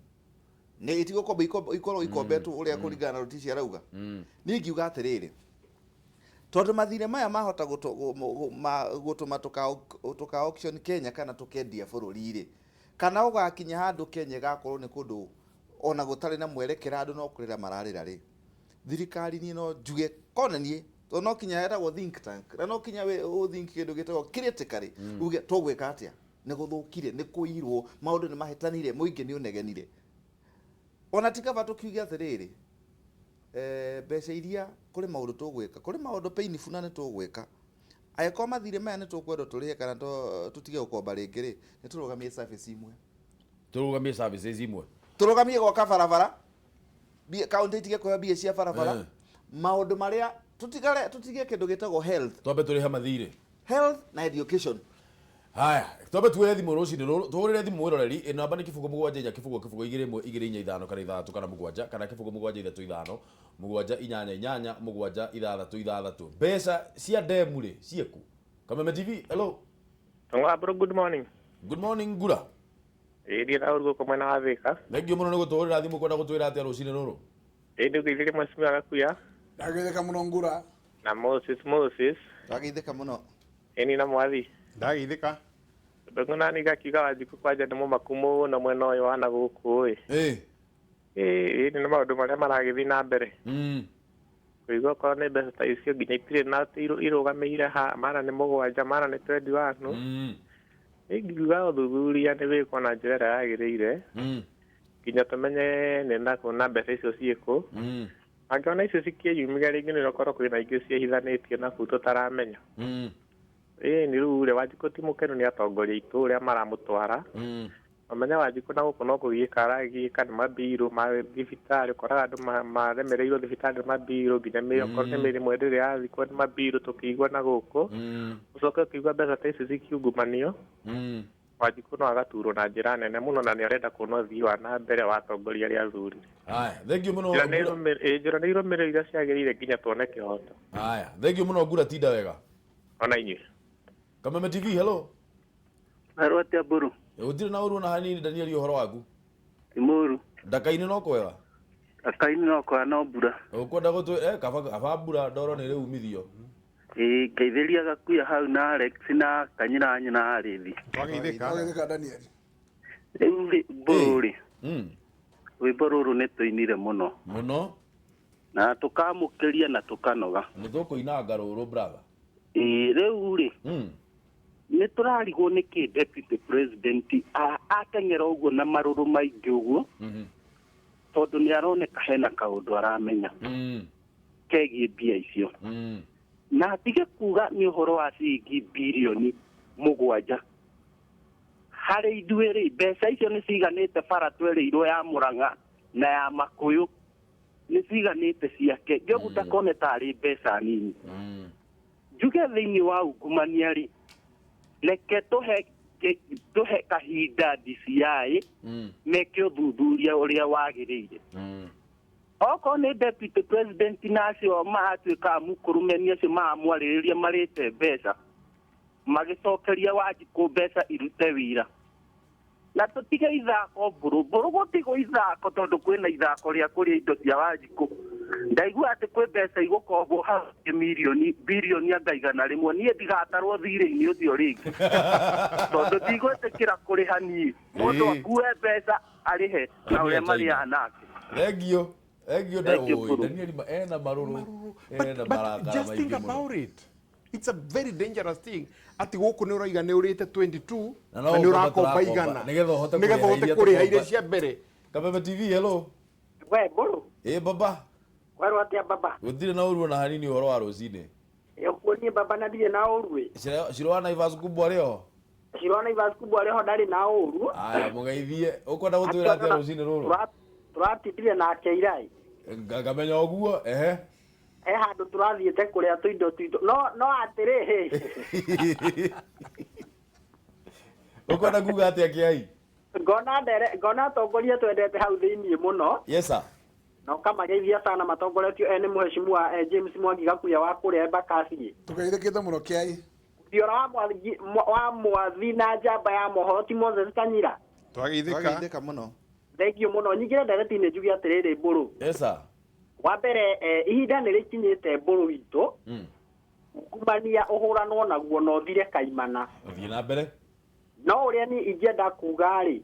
nĩ itigũkomba ikorwo ikombetwo ũrĩa kũringana na rũtici arauga. Niĩ ingiuga atĩrĩrĩ, tondũ mathirĩ maya mahota gũtũma tũka auction Kenya kana tũkendia bũrũri rĩ, kana ũgakinya handũ Kenya ĩgakorwo nĩ kũndũ ona gũtarĩ na mwerekera, andũ no kũrĩra mararĩra rĩ, thirikari niĩ no njuge kona niĩ, tondũ no kinya hetagwo think tank, na no kinya ũ think kĩndũ gĩtagwo critically, uge tũgwĩka atĩa, nĩ gũthũkire, nĩ kũirwo, maũndũ nĩ mahĩtanire, mũingĩ nĩ ũnegenire. Ona ti kaba tũkiuge atĩrĩrĩ, mbeca iria kũrĩ maũndũ tũgwĩka, kũrĩ maũndũ painful na nĩ tũgwĩka. Angĩkorwo mathirĩ maya nĩ tũkwendwo tũrĩhe kana tũtige gũkomba rĩngĩ rĩ, nĩ tũrũgamie service imwe. Tũrũgamie services imwe. Tũrũgamie gwaka barabara, kaunti itige kũheo mbia cia barabara, maũndũ marĩa tũtigare, tũtige kĩndũ gĩtagwo health. Twambe tũrĩhe mathirĩ. Health na education. Haya, twambe tuoye thimũ rũcinĩ rũrũ, tũhũrĩre thimũ mwĩroreri, ĩ namba nĩ 0 7 4 0 0 2 1 2 4 5 kana 6 kana 7 kana 0 7 3 5 7 8 8 7 6 6. Mbeca cia demu rĩ ciĩku? Kameme TV, hello. Tungwa bro, good morning. Good morning, Ngura. Ĩĩ ndiĩ na ũru gũkũ mwena wa Thĩka. Thengiũ mũno nĩ gũtũhũrĩra thimũ, kwenda gũtwĩra atĩa rũcinĩ rũrũ? Ĩĩ ndĩgũgeithĩria mheshimiwa Gakuya. Ndageithĩka mũno Ngura. Na Moses Moses. Ndageithĩka mũno. Ĩni na Mwathi. Ndageithĩka. Tondũ nani gakiuga Wanjikũ kwanja nĩ mũmaku mũno mwena ũyũ wa na gũkũ ĩ. Ĩĩ nĩ maũndũ marĩa maragĩthiĩ na mbere. Kũigua okorwo nĩ mbeca ta icio nginya itirĩ na atĩ irũgamĩire ha, mara nĩ 7, mara nĩ 21. Ingiuga ũthuthuria nĩ wĩkwo na njĩra ĩrĩa yagĩrĩire. Nginya tũmenye nĩ nakũ na mbeca icio ciĩkũ. Angĩona icio cikĩyumĩria rĩngĩ nĩ ũkorwo kwĩna ingĩ ciĩhithanĩtie na kũu tũtaramenya. Ĩĩ nĩ rĩu rĩ, Wanjikũ ti mũkenu nĩ atongoria aitũ ũrĩa maramũtwara. Ũmenye Wanjikũ na gũkũ no kũgiĩka aragiĩka nĩ mabirũ ma thibitarĩ, ũkoraga andũ maremereirwo thibitarĩ nĩ mabirũ, nginya okorwo nĩ mĩrĩ ĩmwe ndĩrĩ yathikwo nĩ mabirũ tũkĩigua na gũkũ. Ũcoke ũkĩigua mbeca ta ici cikiungumbanio. Wanjikũ no agaturwo na njĩra nene mũno na nĩ arenda kuona ũthii wa na mbere wa atongoria arĩa athuri. Haya, thengiũ mũno. Njĩra nĩ irũmĩrĩro iria ciagĩrĩire nginya tuone kĩhoto. Haya, thengiũ mũno Ngura, tinda wega. Ona inyuĩ. Kameme TV, hello. Hello, atia Mburu. Gũtirĩ na ũru ona hanini, Daniel, ũhoro waku? Ti mũru. Ndaka-inĩ no kwega? Ndaka-inĩ no kwega, no mbura. Ũkwenda gũtwĩ, kaba mbura ndoro nĩ rĩ umithio. Ĩĩ, ngeithĩria Gakuya hau na Alex na Kanyira na Arĩthi. Twageithĩka. Twageithĩka Daniel. Rĩu rĩ, Mburu rĩ. Rwĩmbo rũrũ nĩ tũinire mũno. Mũno. Na tũkamũkĩria na tũkanoga. Nĩ tũkũinanga rũrũ, brother. Ĩĩ, rĩu rĩ. Nĩ tũrarigwo nĩ kĩ deputy president ateng'era ũguo na marũrũ maingĩ ũguo. Tondũ nĩ aroneka hena kaũndũ aramenya. Kegiĩ mbia icio. Na atige kuga nĩ ũhoro wa ciringi bilioni 7. Harĩ ithuĩ rĩ, mbeca icio nĩ ciganĩte bara twerĩirwo ya Mũrang'a na ya Makũyũ. Nĩ ciganĩte ciake. Njogu ndakone tarĩ mbeca nini. Njuge thĩinĩ wa ungumania rĩ, reke tũhe kahinda DCI meke ũthuthuria ũrĩa wagĩrĩire. Okorwo nĩ deputy president na acio maratuĩka amũkũrũmeni acio maramwarĩrĩria marĩte mbeca, magĩcokeria Wanjikũ mbeca irute wĩra. Na tũtige ithako Mbũrũ. Mbũrũ gũtigwo ithako tondũ kwĩna ithako rĩa kũrĩa indo cia Wanjikũ. Ndaigua atĩ kwĩ mbeca igũkombwo hau mirioni, birioni anga 100. Niĩ ndigatarwo thirĩ-inĩ ũcio rĩngĩ. Tondũ ndigwĩtĩkĩra kũrĩha niĩ. Mũndũ akue mbeca arĩhe na ũrĩa marĩaga nake. Thengiũ. Thengiũ, Thank you, Mbũrũ. Daniel ena marũrũ. Ena But marakara just think maingĩ mũno. about it. It's a very dangerous thing. Ati gũkũ nĩ ũraiga nĩ ũrĩte 22 Na no na nĩ ũkomba ũrakomba tũrakomba. igana. Nĩgetha ũhote Nĩgetha kũrĩha ũhote iria kũrĩha iria tũkomba. cia mbere. Kameme TV, hello. We Mbũrũ. Ĩ baba. Kwerwo atĩa baba? Gũtirĩ na ũru ona hanini ũhoro wa rũcinĩ. Ĩ niĩ baba na ndirĩ na ũru ĩ. Ciro wa Naivas kubwa arĩ ho? Ciro wa Naivas kubwa arĩ ho ndarĩ na ũru. Aya, mũgeithie. Ũkwenda gũtwĩra atĩa rũcinĩ rũrũ? Tũratindire nake ira ĩ. Ngamenya ũguo, ehe. He handũ tũrathiĩte kũrĩa tũindo twitũ. No atĩrĩrĩ. Ũkwenda kuga atĩa Kĩai? Ngona ndere ngona atongoria twendete hau thĩiniĩ mũno. Yes sir. Na ũkamageithia sana matongoretio nĩ mũheshimiwa James Mwangi Gakuya wa kũrĩa Embakasi. Tũgeithĩkĩte mũno kĩai. Thiora wa Mwangi wa Mwathi na njamba ya mohoro ti Moses Kanyira. Twageithĩka. Twageithĩka mũno. Thengiũ mũno. Nyingĩre ndereti-inĩ njuge atĩrĩrĩ Mbũrũ. Yes sir. Wa mbere ihinda nĩ rĩkinyĩte Mbũrũ witũ. Ungumania ũhũranwo naguo na ũthire kaimana. Thiĩ na mbere. No ũrĩa niĩ ingĩenda kuga rĩ,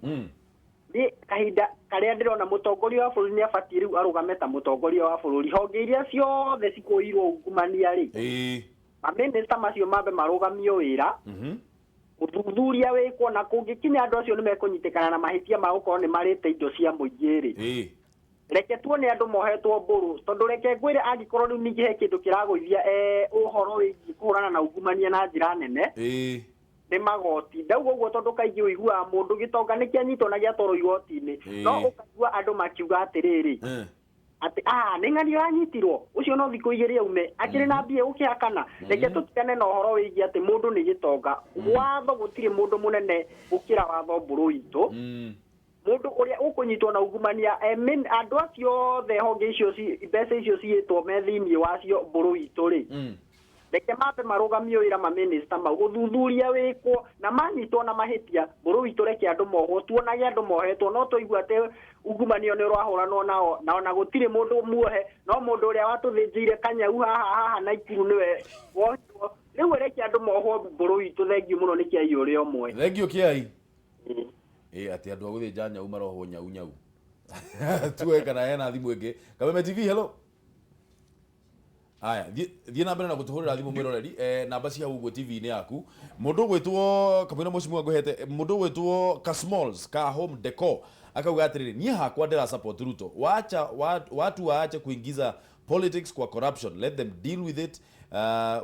nĩ kahinda karĩa ndĩrona mũtongoria wa bũrũri nĩ abatiĩ rĩu arũgame ta mũtongoria wa bũrũri. Honge iria ciothe cikũirwo ungumania rĩ, mamĩnĩsta macio mambe marũgamio wĩra, ũthuthuria wĩkwo, na kũngĩkinya andũ acio nĩ mekũnyitĩkana na mahĩtia ma gũkorwo nĩ marĩte indo cia mũingĩ rĩ, reke tuone andũ mohetwo mbũrũ, tondũ reke ngwĩre angĩkorwo rĩu ningĩ he kĩndũ kĩragũithia ũhoro wĩgiĩ kũhũrana na ungumania na njĩra nene, nĩ magoti. Ndauga ũguo tondũ kaingĩ ũiguaga mũndũ gĩtonga nĩ kĩanyitwo na gĩatwarwo igoti-inĩ, no ũkaigua andũ makiuga atĩrĩrĩ, atĩ nĩ ng'ani ũranyitirwo ũcio no thikũ igĩrĩ aume akĩrĩ na mbia gũkĩhakana. Reke tũtigane na ũhoro wĩgiĩ atĩ mũndũ nĩ gĩtonga. Watho gũtirĩ mũndũ mũnene gũkĩra watho mbũrũ witũ. Mũndũ ũrĩa ũkũnyitwo na ungumania, andũ acio othe honge icio mbeca icio ciĩtwo me thĩiniĩ wacio mbũrũ witũ rĩ, reke mambe marũgamio wĩra mamĩnĩsta mau, ũthuthuria wĩkwo, na manyitwo na mahĩtia mbũrũ witũ reke andũ mohwo, tuonage andũ mohetwo. No tũigua atĩ ungumanio nĩ ũrahũranwo nao, na ona gũtirĩ mũndũ muohe, no mũndũ ũrĩa watũthĩnjĩire kanyau haha haha Naikuru nĩwe wohirwo. Rĩu reke andũ mohwo mbũrũ witũ. Thengiũ mũno nĩ kĩai ũrĩa ũmwe. Thengiũ kĩai. Atĩ andũ a gũthĩnja nyau marohwo nyau nyau. Tuwe kana hena thimũ ĩngĩ. Kameme TV, hello. Aya, thiĩ na mbere na gũtũhũrĩra thimũ mwĩroreri, namba cia ũguo TV-inĩ yaku. Mũndũ ũgwĩtwo kamũira mũcimu ngũhete, mũndũ ũgwĩtwo Kasmalls ka Home Decor akauga atĩrĩrĩ, niĩ hakwa ndĩra support Ruto. Wacha watu waache kuingiza politics kwa corruption, let them deal with it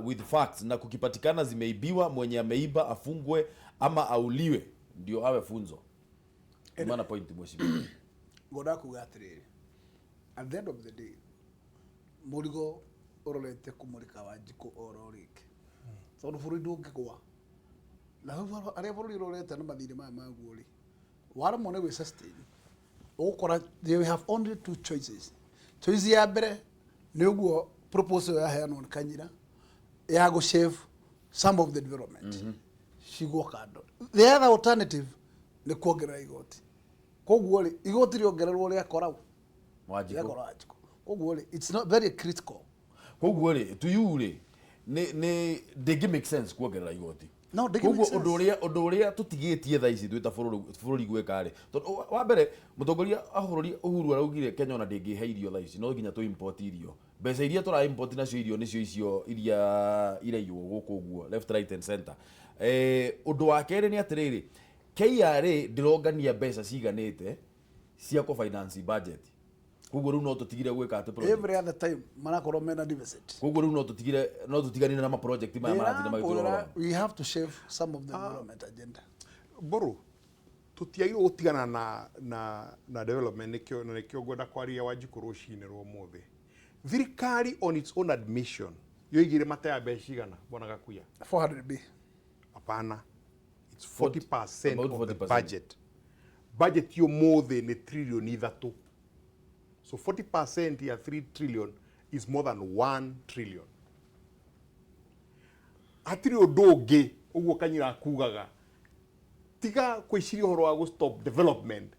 with facts, na kukipatikana zimeibiwa, mwenye ameiba afungwe ama auliwe ndio awe funzo. Maana point mheshimiwa. Ngoda kuga atĩrĩrĩ, at the end of the day mũrigo ũrorete kũmũrĩka Wanjikũ oro rĩngĩ, tondũ bũrũri ndũngĩgwa na hau arĩa bũrũri ũrorete na mathirĩ maya maguo rĩ, waremwo nĩ gwĩ sustain, ũgũkora they have only two choices. Choice ya mbere nĩ ũguo proposal yaheanwo nĩ Kanyira ya gũ save some of the development cigwo kando. The other alternative nĩ kuongerera igoti. Koguo rĩ, igoti rĩongererwo rĩakora Wanjikũ. Rĩakora Wanjikũ. Koguo rĩ, it's not very critical. Koguo rĩ, to you rĩ, nĩ ndĩngĩ make sense kuongerera igoti. No, ndĩngĩ Koguo make sense. ũndũ ũrĩa tũtigĩtie thaa ici twĩ ta bũrũri gwĩka rĩ, tondũ wa mbere mũtongoria wa bũrũri Uhuru araugire Kenya ona ndĩngĩhe irio thaa ici, no nginya tũ import irio. Mbeca iria tũra import nacio irio nĩcio icio iria iraiywo gũkũ ũguo left, right and center. Ũndũ wa kerĩ nĩ atĩrĩrĩ, KRA ndĩrongania mbeca ciganĩte cia kũ finance budget. Koguo rĩu no tũtigire gwĩka atĩ project. Every other time marakorwo mena deficit. Koguo rĩu no tũtigire, no tũtiganire na ma project maya maratinda magĩtũrora. We have to shave some of the development agenda. Mbũrũ, tũtiagĩrĩirwo gũtigana na development, nĩkĩo na nĩkĩo ngwenda kwaria Wanjikũ rũcinĩ rwa ũmũthĩ. Thirikari on its own admission yoigire mateya mbeca cigana, bwana Gakuya? 400 B. Hapana. It's 40% About of the 40%. budget. Budget yũmũthĩ nĩ trillion ithatũ. So 40% ya 3 trillion is more than 1 trillion. Hatirĩ ũndũ ũngĩ ũguo Kanyira akugaga, tiga kwĩciria ũhoro wa gũ stop development,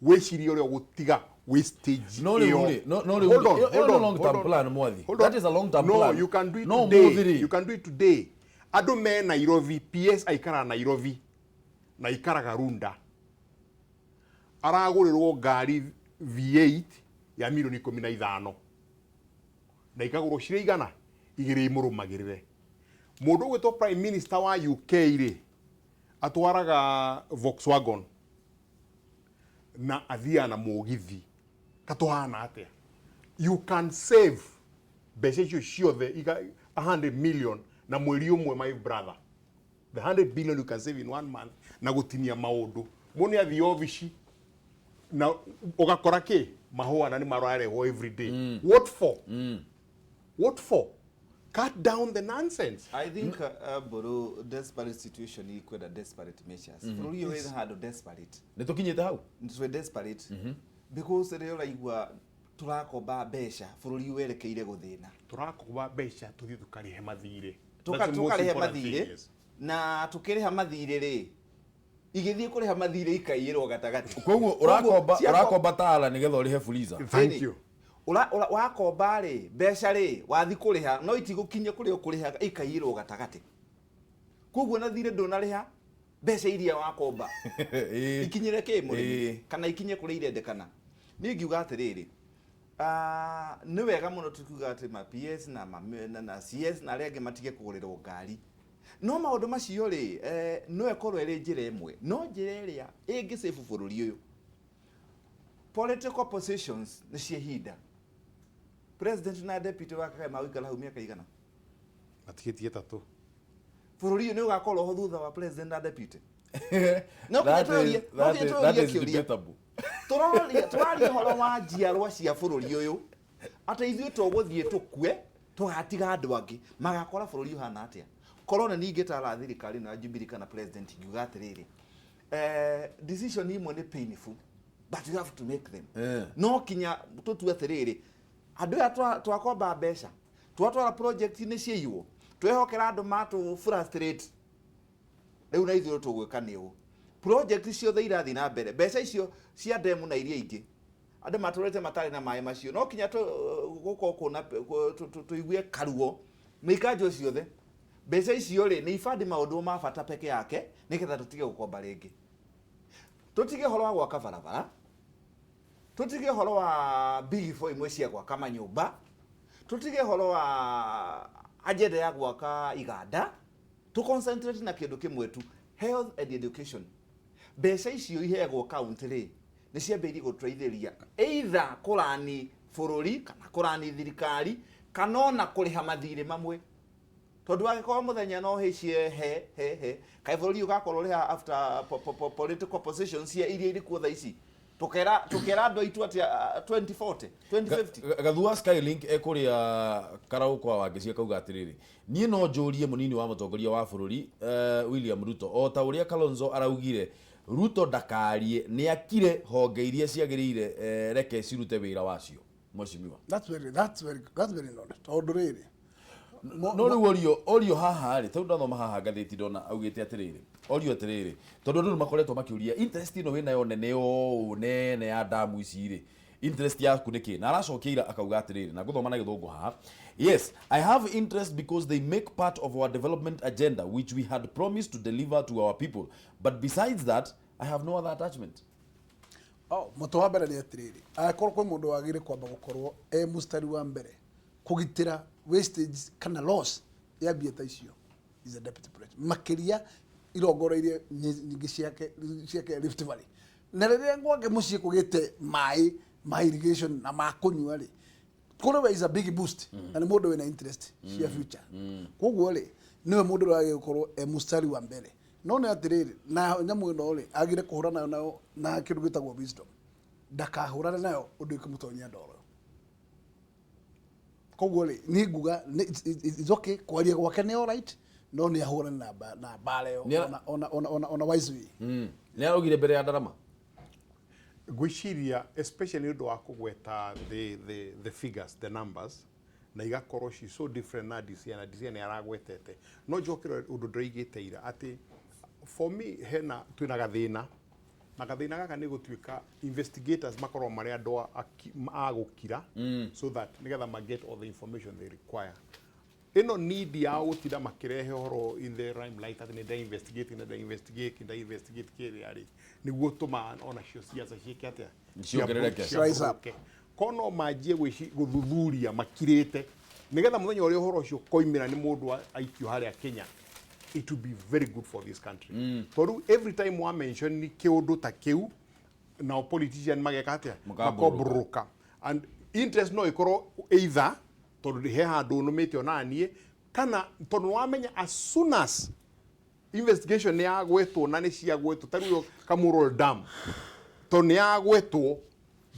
wĩcirie ũrĩa ũgũtiga wastage No, rĩu ĩyo. rĩ, no, no, rĩu Hold rĩ, on, ĩyo hold nĩ on, long term hold on. plan, Mwathi. Hold on. That is a long term No, plan. you can do it No, today. mũthĩ rĩ. You can do it today. Andũ me Nairobi, PS aikaraga Nairobi na aikaraga Runda. Aragũrĩrwo ngari V8 ya milioni ikũmi na ithano na ikagũrwo cirĩ igana igĩrĩ imũrũmagĩrĩre. Mũndũ ũgwĩtwo Prime Minister wa UK rĩ, atwaraga Volkswagen na athiaga na mũgithi. Katũhana atĩa? You can save mbeca icio ciothe 100 million na mweri ũmwe, my brother. The 100 billion you can save in 1 month na gũtinia maũndũ. Mũndũ nĩ athiĩ obici na ũgakora kĩ mahũa na nĩ mararehwo every day. What for? What for? Cut down the nonsense. I think Mburu, desperate situation ikwenda desperate measures. Bũrũri ũyũ wĩ handũ desperate. Nĩ tũkinyĩte hau. Twĩ desperate because rĩrĩa ũraigua tũrakomba mbeca, bũrũri werekeire gũthĩna. Tũrakomba mbeca tũthiĩ tũkarĩhe mathirĩ. That's the most Tũkarĩhe important thing, mathirĩ. Yes. Na tũkĩrĩha mathirĩ rĩ, igĩthiĩ kũrĩha mathirĩ ikaiyĩrwo gatagatĩ. Koguo ũrakomba, ũrakomba tara nĩgetha ũrĩhe fuliza. Thank you. Wakomba rĩ, mbeca rĩ, wathi kũrĩha no itigũkinya kũrĩa ũkũrĩhaga, ikaiyĩrwo gatagatĩ. Koguo na thirĩ ndũnarĩha mbeca iria wakomba ikinyĩre kĩ mũrĩmi kana ikinye kũrĩa irendekana. Niĩ ngiuga atĩrĩrĩ, nĩ wega mũno tukiuga atĩ ma PS na CS na arĩa angĩ matige kũgũrĩrwo ngari. No maũndũ macio rĩ, no ĩkorwo ĩrĩ njĩra ĩmwe, no njĩra ĩrĩa ĩngĩ save bũrũri ũyũ, political positions nĩ cia ihinda. President na deputy wake kaĩ magũikara hau mĩaka igana? Matigĩtie ĩtatũ. Bũrũri ũyũ nĩ ũgakorwo ho thutha wa president na deputy? No That nginya tũrie, no nginya that tũrie is kĩũria. debatable. Tũraria ũhoro wa njiarwa cia bũrũri ũyũ, atĩ ithuĩ tũgũthiĩ tũkue, tũgatiga andũ angĩ magakora bũrũri ũhana atĩa. Korwo nĩ ningĩ tara thirikari na Jubilee kana president, ngiuga atĩrĩrĩ, decision imwe nĩ painful, but you have to make them. No kinya tũtue atĩrĩrĩ, andũ aya twakomba mbeca, twatwara project-inĩ ciaiywo, twehokera andũ matũ frustrate, rĩu na ithuĩ tũgwĩka nĩ ũũ. Project ciothe irathiĩ na mbere, mbeca icio cia demu na iria ingĩ, andũ matũrĩte matarĩ na maĩ macio, no kinya gũkorwo kũna tũigue karuo mĩikanjo ciothe. Mbeca icio rĩ, nĩ ibandi maũndũ ma bata peke yake, nĩgetha tũtige gũkomba rĩngĩ, tũtige ũhoro wa gwaka barabara, tũtige ũhoro wa big four imwe cia gwaka manyũmba, tũtige ũhoro wa agenda ya gwaka iganda, tũ concentrate na kĩndũ kĩmwe tu, health and education. Mbeca icio iheagwo county rĩ, nĩ ciambĩrĩirie gũteithĩrĩria either kũrani bũrũri kana kũrani thirikari kana ona kũrĩha mathirĩ mamwe, tondũ angĩkorwo mũthenya no hĩcie he he he, kaĩ bũrũri ũgakorwo ũrĩha after political positions cia iria irĩ kuo thaa ici, tũkera andũ aitũ atĩa 2040, 2050? Gathua Skylink ekũrĩa Karaũ kwa Wangeci akauga atĩrĩrĩ, niĩ no njũrie mũnini wa mũtongoria wa bũrũri, William Ruto, o ta ũrĩa Kalonzo araugire Ruto ndakarie, nĩ akire honge iria ciagĩrĩire, reke cirute wĩra wacio, mheshimiwa. That's very not, tondũ rĩrĩ No rĩu orio haha rĩ, tondũ ndathoma haha ngathĩti ndona augĩte atĩrĩrĩ, orio atĩrĩrĩ, tondũ andũ nĩ makoretwo makĩũria interest ĩno wĩnayo nene ũũ nene ya damu ici rĩ, interest yaku nĩ kĩ? Na aracokia ira akauga atĩrĩrĩ, na ngũthoma na Gĩthũngũ haha, "Yes, I have interest because they make part of our development agenda, which we had promised to deliver to our people, but besides that I have no other attachment." Oh, mũtũ wa mbere nĩ atĩrĩrĩ, angĩkorwo kwĩ mũndũ wagĩrĩire kwamba gũkorwo e mũstari wa mbere kũgitĩra wastage kana loss ya mbia ta icio is a deputy president, makĩria irongoreirie nyingĩ ciake Rift Valley. Na rĩrĩa gwake mũciĩ kũgĩte maĩ ma irrigation na ma kũnyua rĩ, kũrĩ we is a big boost, na nĩ mũndũ wĩna interest cia future. Koguo rĩ, nĩwe mũndũ ũrĩa wagĩrĩire gũkorwo e mũstari wa mbere. No nĩ atĩrĩrĩ, na nyamũ ĩno rĩ, agĩrĩire kũhũrana nayo na kĩndũ gĩtagwo wisdom, ndakahũrane nayo ũndũ ĩkũmũtonyia ndoro. Koguo rĩ, niĩ nguga it's okay kwaria gwake nĩ alright, no nĩ ahũrane na mbara ĩyo ona wise way. Nĩ araugire mbere ya ndarama. Ngwĩciria especially nĩ ũndũ wa kũgweta the figures, the numbers, na igakorwo ci so different na DCI, na DCI nĩ aragwetete. No njokere ũndũ ndĩraigĩte ira, atĩ for me hena twĩna gathĩna, na gathĩna gaka nĩ gũtuĩka investigators makorwo marĩ andũ a gũkira, so that nĩgetha ma get all the information they require. Ĩno need yao gũtinda makĩrehe ũhoro in the limelight atĩ nĩ nda investigate, nĩ nda investigate, nda investigate kĩrĩa rĩ, nĩguo tũma onacio ciaca ciĩke atĩa? Ciongerereke. Rise up. Ciambũrũke. Kono manjie gũthuthuria makirĩte, nĩgetha mũthenya ũrĩa ũhoro ũcio ũkoimĩra nĩ mũndũ aikio harĩa Kenya, it will be very good for this country, tondũ every time wa mention kĩũndũ ta kĩu, nao politician mageka atĩa? Makambũrũka. Makombũrũka. And interest no ĩkorwo either tondũ he handũ nũmĩte ona niĩ, kana tondũ wamenya as soon as investigation nĩ yagwetwo na nĩ ciagwetwo, ta rĩu Kamurol Dam, tondũ nĩ yagwetwo,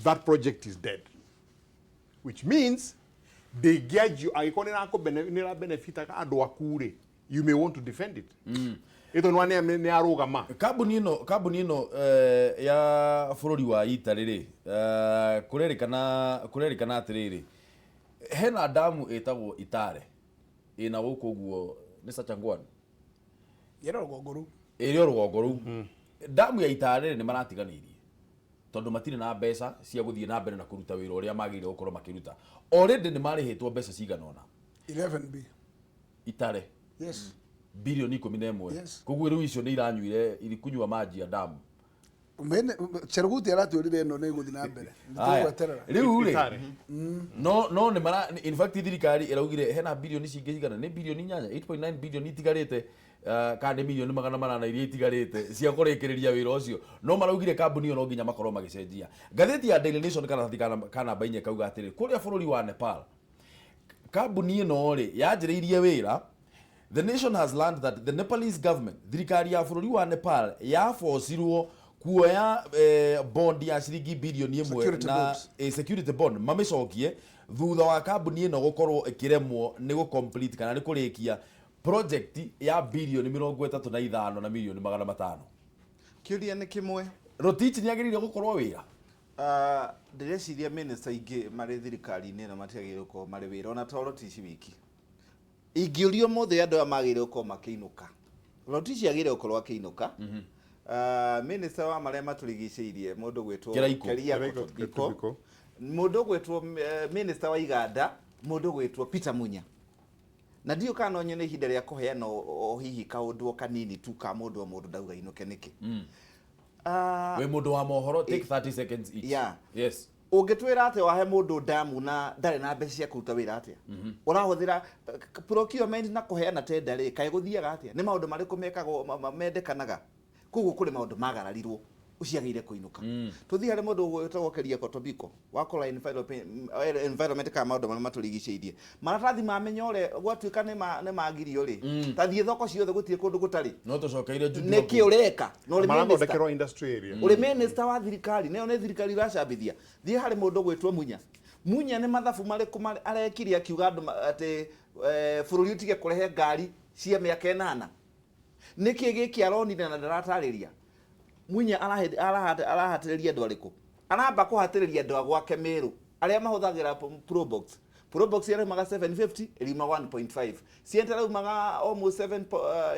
that project is dead, which means Ndĩngĩanjio angĩkorwo nĩ ĩrabenefitaga andũ aku rĩ, you may want to defend it. Ĩto nĩ nĩ arũgama. Kambuni ĩno ya bũrũri wa Italy rĩ, kũrerĩkana atĩrĩrĩ, hena damu ĩtagwo Itare ĩna gũkũ ũguo nĩ Sachangwan. Yera rũgongo rũu. Ĩrĩ o rũgongo rũu. Damu ya Itare rĩ, nĩ maratiganĩirie tondũ matirĩ na mbeca cia gũthiĩ na mbere na kũruta wĩra ũrĩa magĩrĩire gũkorwo makĩruta. Already nĩ marĩhĩtwo mbeca cigana ũna. 11B. Itare. Yes. Bilioni 11. Yes. Koguo rĩu icio nĩ iranyuire irikunyua maji ya damu. Mene Cheruguti aratwĩrire ĩno nĩ ĩgũthiĩ na mbere. Aya. Nĩtũgweterera. Rĩu rĩ, no nĩ mara, in fact thirikari ĩraugire hena bilioni cingĩ cigana, nĩ bilioni 8, 8.9 bilioni itigarĩte, kana nĩ milioni 800 iria itigarĩte cia kũrĩkĩrĩria wĩra ũcio, no maraugire kambuni ĩyo no nginya makorwo magĩcenjia. Ngathĩti ya Daily Nation karatathi ka namba 4 kauga atĩrĩ, kũrĩa bũrũri wa Nepal kambuni ĩno rĩ yanjĩrĩirie wĩra. The Nation has learned that the Nepalese government, thirikari ya bũrũri wa Nepal, yabocirwo kuoya bond ya ciringi bilioni 1 Security na bonds. Security bond mamĩcokie thutha wa kambuni ĩno gũkorwo ĩkĩremwo nĩ gũ complete kana nĩ kũrĩkia project ya bilioni 35 na milioni 500. Kĩũria nĩ kĩmwe. Rotich nĩ agĩrĩire gũkorwo wĩra? Ndĩreciria minister aingĩ marĩ thirikari-inĩ ĩno matiagĩrĩire gũkorwo marĩ wĩra, ona to Rotich wiki. Ingĩũrio ũmũthĩ andũ aya magĩrĩire gũkorwo makĩinũka, Rotich agĩrĩire gũkorwo akĩinũka. Minister wa marĩa matũrigicĩirie, mũndũ gwĩtwo Kĩraikũ. Keriako Kĩraikũ Tobiko. Tobiko. Mũndũ gwĩtwo minister wa Iganda, mũndũ gwĩtwo Peter Munya, na ndiũ kana no nyone ihinda rĩa kũheana o hihi kaũndũ o kanini tu ka mũndũ o mũndũ ndauga inũke nĩkĩ. Wĩ mũndũ wa mohoro, take 30 seconds each. Yeah. Yes. Ũngĩtwĩra atĩ wahe mũndũ ndamu na ndarĩ na mbeca cia kũruta wĩra atĩa? Ũrahũthĩra procurement na kũheana tender rĩ, kaĩ gũthiaga atĩa? Nĩ maũndũ marĩkũ mekagwo mendekanaga? Koguo kũrĩ maũndũ magararirwo, ũcio agĩrĩire kũinũka. Tũthiĩ harĩ mũndũ wĩtagwo Keriako Tobiko wakora environment kana maũndũ marĩa matũrigicĩirie, maratathi ma mĩnyore gwatuĩka nĩ magirio rĩ, ta thiĩ thoko ciothe, gũtirĩ kũndũ gũtarĩ. No tũcokeire Jude. Nĩkĩ ũreka na ũrĩ minister? Marathondekerwo industry area. Ũrĩ minister wa thirikari, nayo nĩ thirikari ũracambithia. Thiĩ harĩ mũndũ gwĩtwo Munya. Munya nĩ mathabu marĩkũ arekire akiuga andũ atĩ bũrũri ũtige kũrehe ngari cia mĩaka 8? Nĩkĩ gĩkĩ aronire na ndaratarĩria? Munya arahatĩrĩria andũ arĩkũ? Aramba kũhatĩrĩria andũ a gwake Meru arĩa mahũthagĩra Probox. Probox ĩraumaga 750, ĩriuma 1.5. Sienta ĩraumaga almost 7,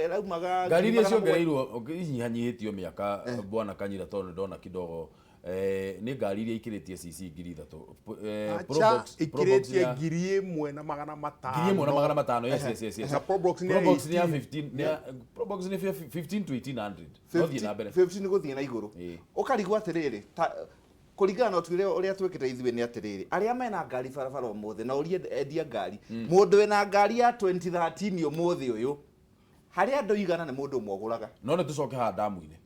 ĩraumaga Ngari iria 700. ciongereirwo inyihanyihĩtio mĩaka, bwana Kanyira, tondũ nĩ ndona kidogo, nĩ ngari iria ikĩrĩtie cc 3000. Acha. Probox Ikĩrĩtie 1500. 1500, yes. Na Probox nĩ ya Probox nĩ ya 18. 15, nĩ ya Probox nĩ 15 to 1800, no thiĩ na mbere. 15 gũthiĩ na igũrũ. Ũkarigwo atĩrĩrĩ, ta kũringana na ũtuĩria ũrĩa twĩkĩte ithuĩ nĩ atĩrĩrĩ, arĩa mena ngari barabara ũmũthĩ, na ũrie endia ngari, mũndũ wĩna ngari ya 2013 ũmũthĩ ũyũ, harĩ andũ igana nĩ mũndũ ũmwe ũgũraga. No nĩ tũcoke haha damu-inĩ.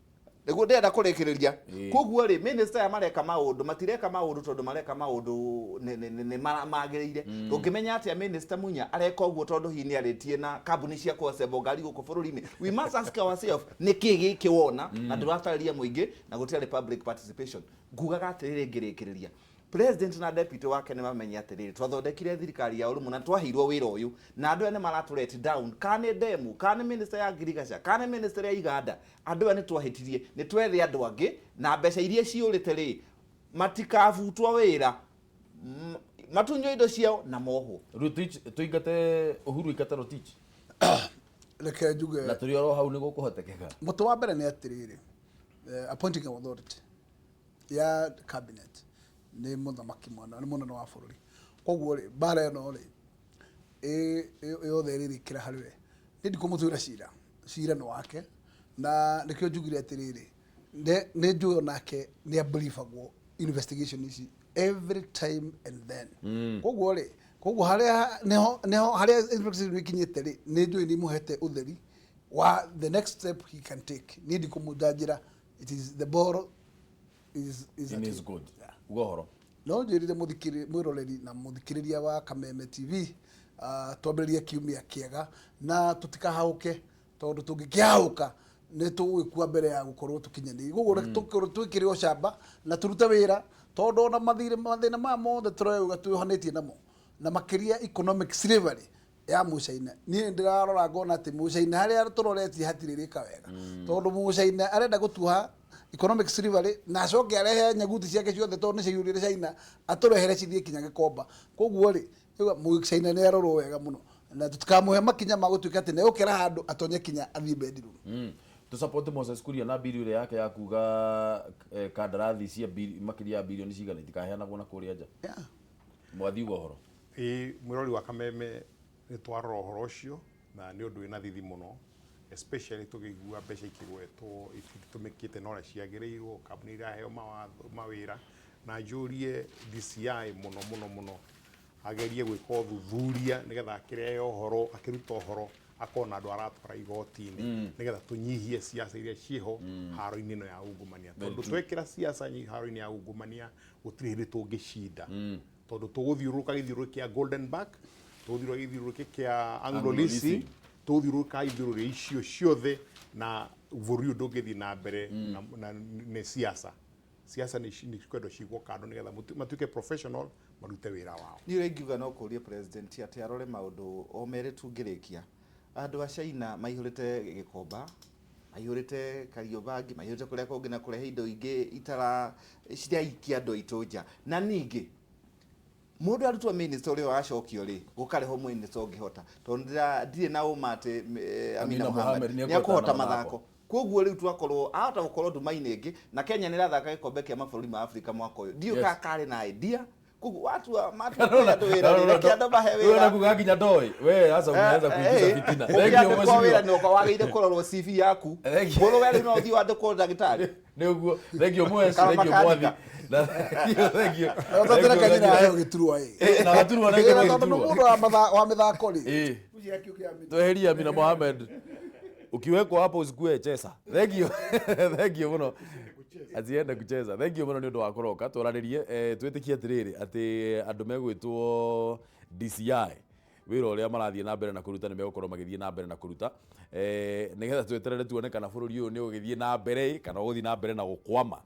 Nĩguo ndĩrenda kũrĩkĩrĩria. Koguo rĩ, minister aya mareka maũndũ, matireka maũndũ tondũ mareka maũndũ nĩ magĩrĩire. Ũngĩmenya atĩa minister Munya areka ũguo tondũ hihi nĩ arĩtie na kambuni cia kũassemble ngari gũkũ bũrũri-inĩ? We must ask ourselves nĩkĩ gĩkĩ wona na ndũratarĩria mũingĩ na gũtiarĩ public participation. Ngugaga atĩrĩrĩ ngĩrĩkĩrĩria, president na deputy wake nĩ mamenye atĩrĩrĩ, twathondekire thirikari ya ũrũmwe na twaheirwo wĩra ũyũ, na andũ aya nĩ maratũ down, kana nĩ demu, kana nĩ minister ya ngirigaca, kana nĩ minister ya iganda. Andũ aya nĩ twahĩtirie, nĩ twethe andũ angĩ na mbeca iria ciũrĩte rĩ, matikabutwo wĩra, matunywo indo ciao na mohwo. Rotich, tũingate Uhuru, ingate Rotich? Reke njuge. Na tũrĩ oro hau, nĩ gũkũhotekeka? Mũtĩ wa mbere nĩ atĩrĩrĩ, appointing authority ya cabinet nĩ mũthamaki mwana, nĩ mũnene wa bũrũri. Koguo rĩ, mbara ĩno rĩ, yothe ĩrĩrĩkĩra harĩ we. Niĩ ndikũmũtuĩra cira, cira nĩ wake, na nĩkĩo njugire atĩrĩrĩ, nĩ njũĩ onake nĩ abriefagwo investigation ici every time and then. Koguo rĩ, koguo harĩa nĩho harĩa investigation ikinyĩte rĩ, nĩ njũĩ nĩ imũhete ũtheri wa the next step he can take. Niĩ ndikũmũnjanjĩra, it is the ball is In at his him. good uga ũhoro. No njĩrire mũthikĩrĩ mwĩroreri na mũthikĩrĩria wa Kameme TV, twambĩrĩrie kiumia kĩega na tũtikahauke, tondũ tũngĩkĩhauka nĩ tũgũgĩkua mbere ya gũkorwo tũkinyanĩire. Koguo tũkorwo twĩkĩre ũcamba na tũrute wĩra, tondũ ona mathirĩ mathĩna maya mothe tũrauga twĩohanĩtie namo. Na makĩria economic slavery ya Mũcaina, niĩ ndĩrarora ngona atĩ Mũcaina harĩa tũroretie hatirĩ rĩka wega, tondũ Mũcaina arenda gũtuha economic slavery na acoke arehe nyaguti ciake ciothe, tondũ nĩciaiyũrire China, atũrehere cithiĩ kinya Gĩkomba. Koguo rĩ, Mũcaina nĩ arorwo wega mũno na tũtikamũhe makinya ma gũtuĩka atĩ nĩegũkĩra handũ atonye kinya athiĩ bedroom. Tu support Moses Kuria na bill ĩrĩa yake ya kuga kandarathi cia makĩria ya bilioni cigana itikaheanagwo na kũrĩa nja. Mwathi uga ũhoro. Ĩĩ, mwĩrori wa Kameme, nĩ twarora ũhoro ũcio na nĩ ũndũ wĩna thithi mũno, especially tũkĩigua mbeca ikĩgwetwo ititũmĩkĩte na ũrĩa ciagĩrĩirwo, kambuni iraheo mawatho mawĩra. Na njũrie DCI mũno mũno mũno agerie gwĩka ũthuthuria nĩgetha akĩrehe ũhoro, akĩruta ũhoro akorwo na andũ aratwara igoti-inĩ, nĩgetha tũnyihie siasa iria ciĩho haro-inĩ ĩno ya ungumania, tondũ twekĩra siasa haro-inĩ ya ungumania gũtirĩ hĩndĩ tũngĩcinda, tondũ tũgũthiũrũrũka gĩthiũrũrĩ kĩa Golden Back, tũgũthiũrũrũka gĩthiũrũrĩ kĩa Anglo Anglo Leasing, Leasing. Tũgũthiũrũrũka ithiũrũrĩ icio ciothe na bũrũri ũyũ ndũngĩthiĩ na mbere. Na nĩ siasa, siasa nĩ kwendwo cigwo kando nĩgetha matuĩke professional, marute wĩra wao. Niĩ ũrĩa ingiuga no kũria president atĩ arore maũndũ o merĩ tungĩrĩkia. Andũ a China maihũrĩte Gĩkomba, maihũrĩte Kariobangi, maihũrĩte kũrĩa kũngĩ na kũrehe indo ingĩ itara ciraikia andũ aitũ nja. Na ningĩ mũndũ arutwo minister ũrĩa wacokio rĩ, gũkarehwo minister ũngĩhota, tondũ ndirĩ na ũma atĩ Amina Amina Mohamed Mohamed nĩ nĩekũhotana ekũhota na mathako. Mathako. Koguo rĩu twakorwo ahota gũkorwo nduma-inĩ ĩngĩ, na Kenya nĩ ĩrathaka gĩkombe kĩa mabũrũri ma Afrika mwaka ũyũ, ndiũĩ kana karĩ na idea. Koguo watua matua kũhe andũ wĩra rĩ, reke andũ mahe Wewe wĩra. nakuga nginya ndoi. We sasa umeanza kuingiza fitina. Thank you, Ũkĩandĩkwo wĩra mheshimiwa. nĩ ũkorwo wagĩrĩire kũrorwo CV yaku. Thank you. Mũndũ we rĩu no ũthiĩ wandĩkwo ndagĩtarĩ. Nĩ ũguo. Thank you, Mwesh. Kana Thank you, Mwathi. makanika. Na thank you, thank you. Tondũ Thank you. kanyina aheo gĩturwa ĩ. Na gaturwa nĩ Tondũ nĩ gĩturwa. mũndũ wa mĩthako rĩ. Tweherie Amina Mohamed. Ukiwekwa hapo usikue chesa. Thank you. Thank you mũno. Asiende kucheza. Thank you mũno nĩ ũndũ wa kũroka twaranĩrie. Twĩtĩkie atĩrĩrĩ atĩ andũ megwĩtwo DCI wĩra ũrĩa marathiĩ na mbere na kũruta nĩ megũkorwo magĩthiĩ na mbere na kũruta, nĩgetha tweterere tuone kana bũrũri ũyũ nĩ ũgĩthiĩ na mbere kana ũgũthiĩ na mbere na gũkwama.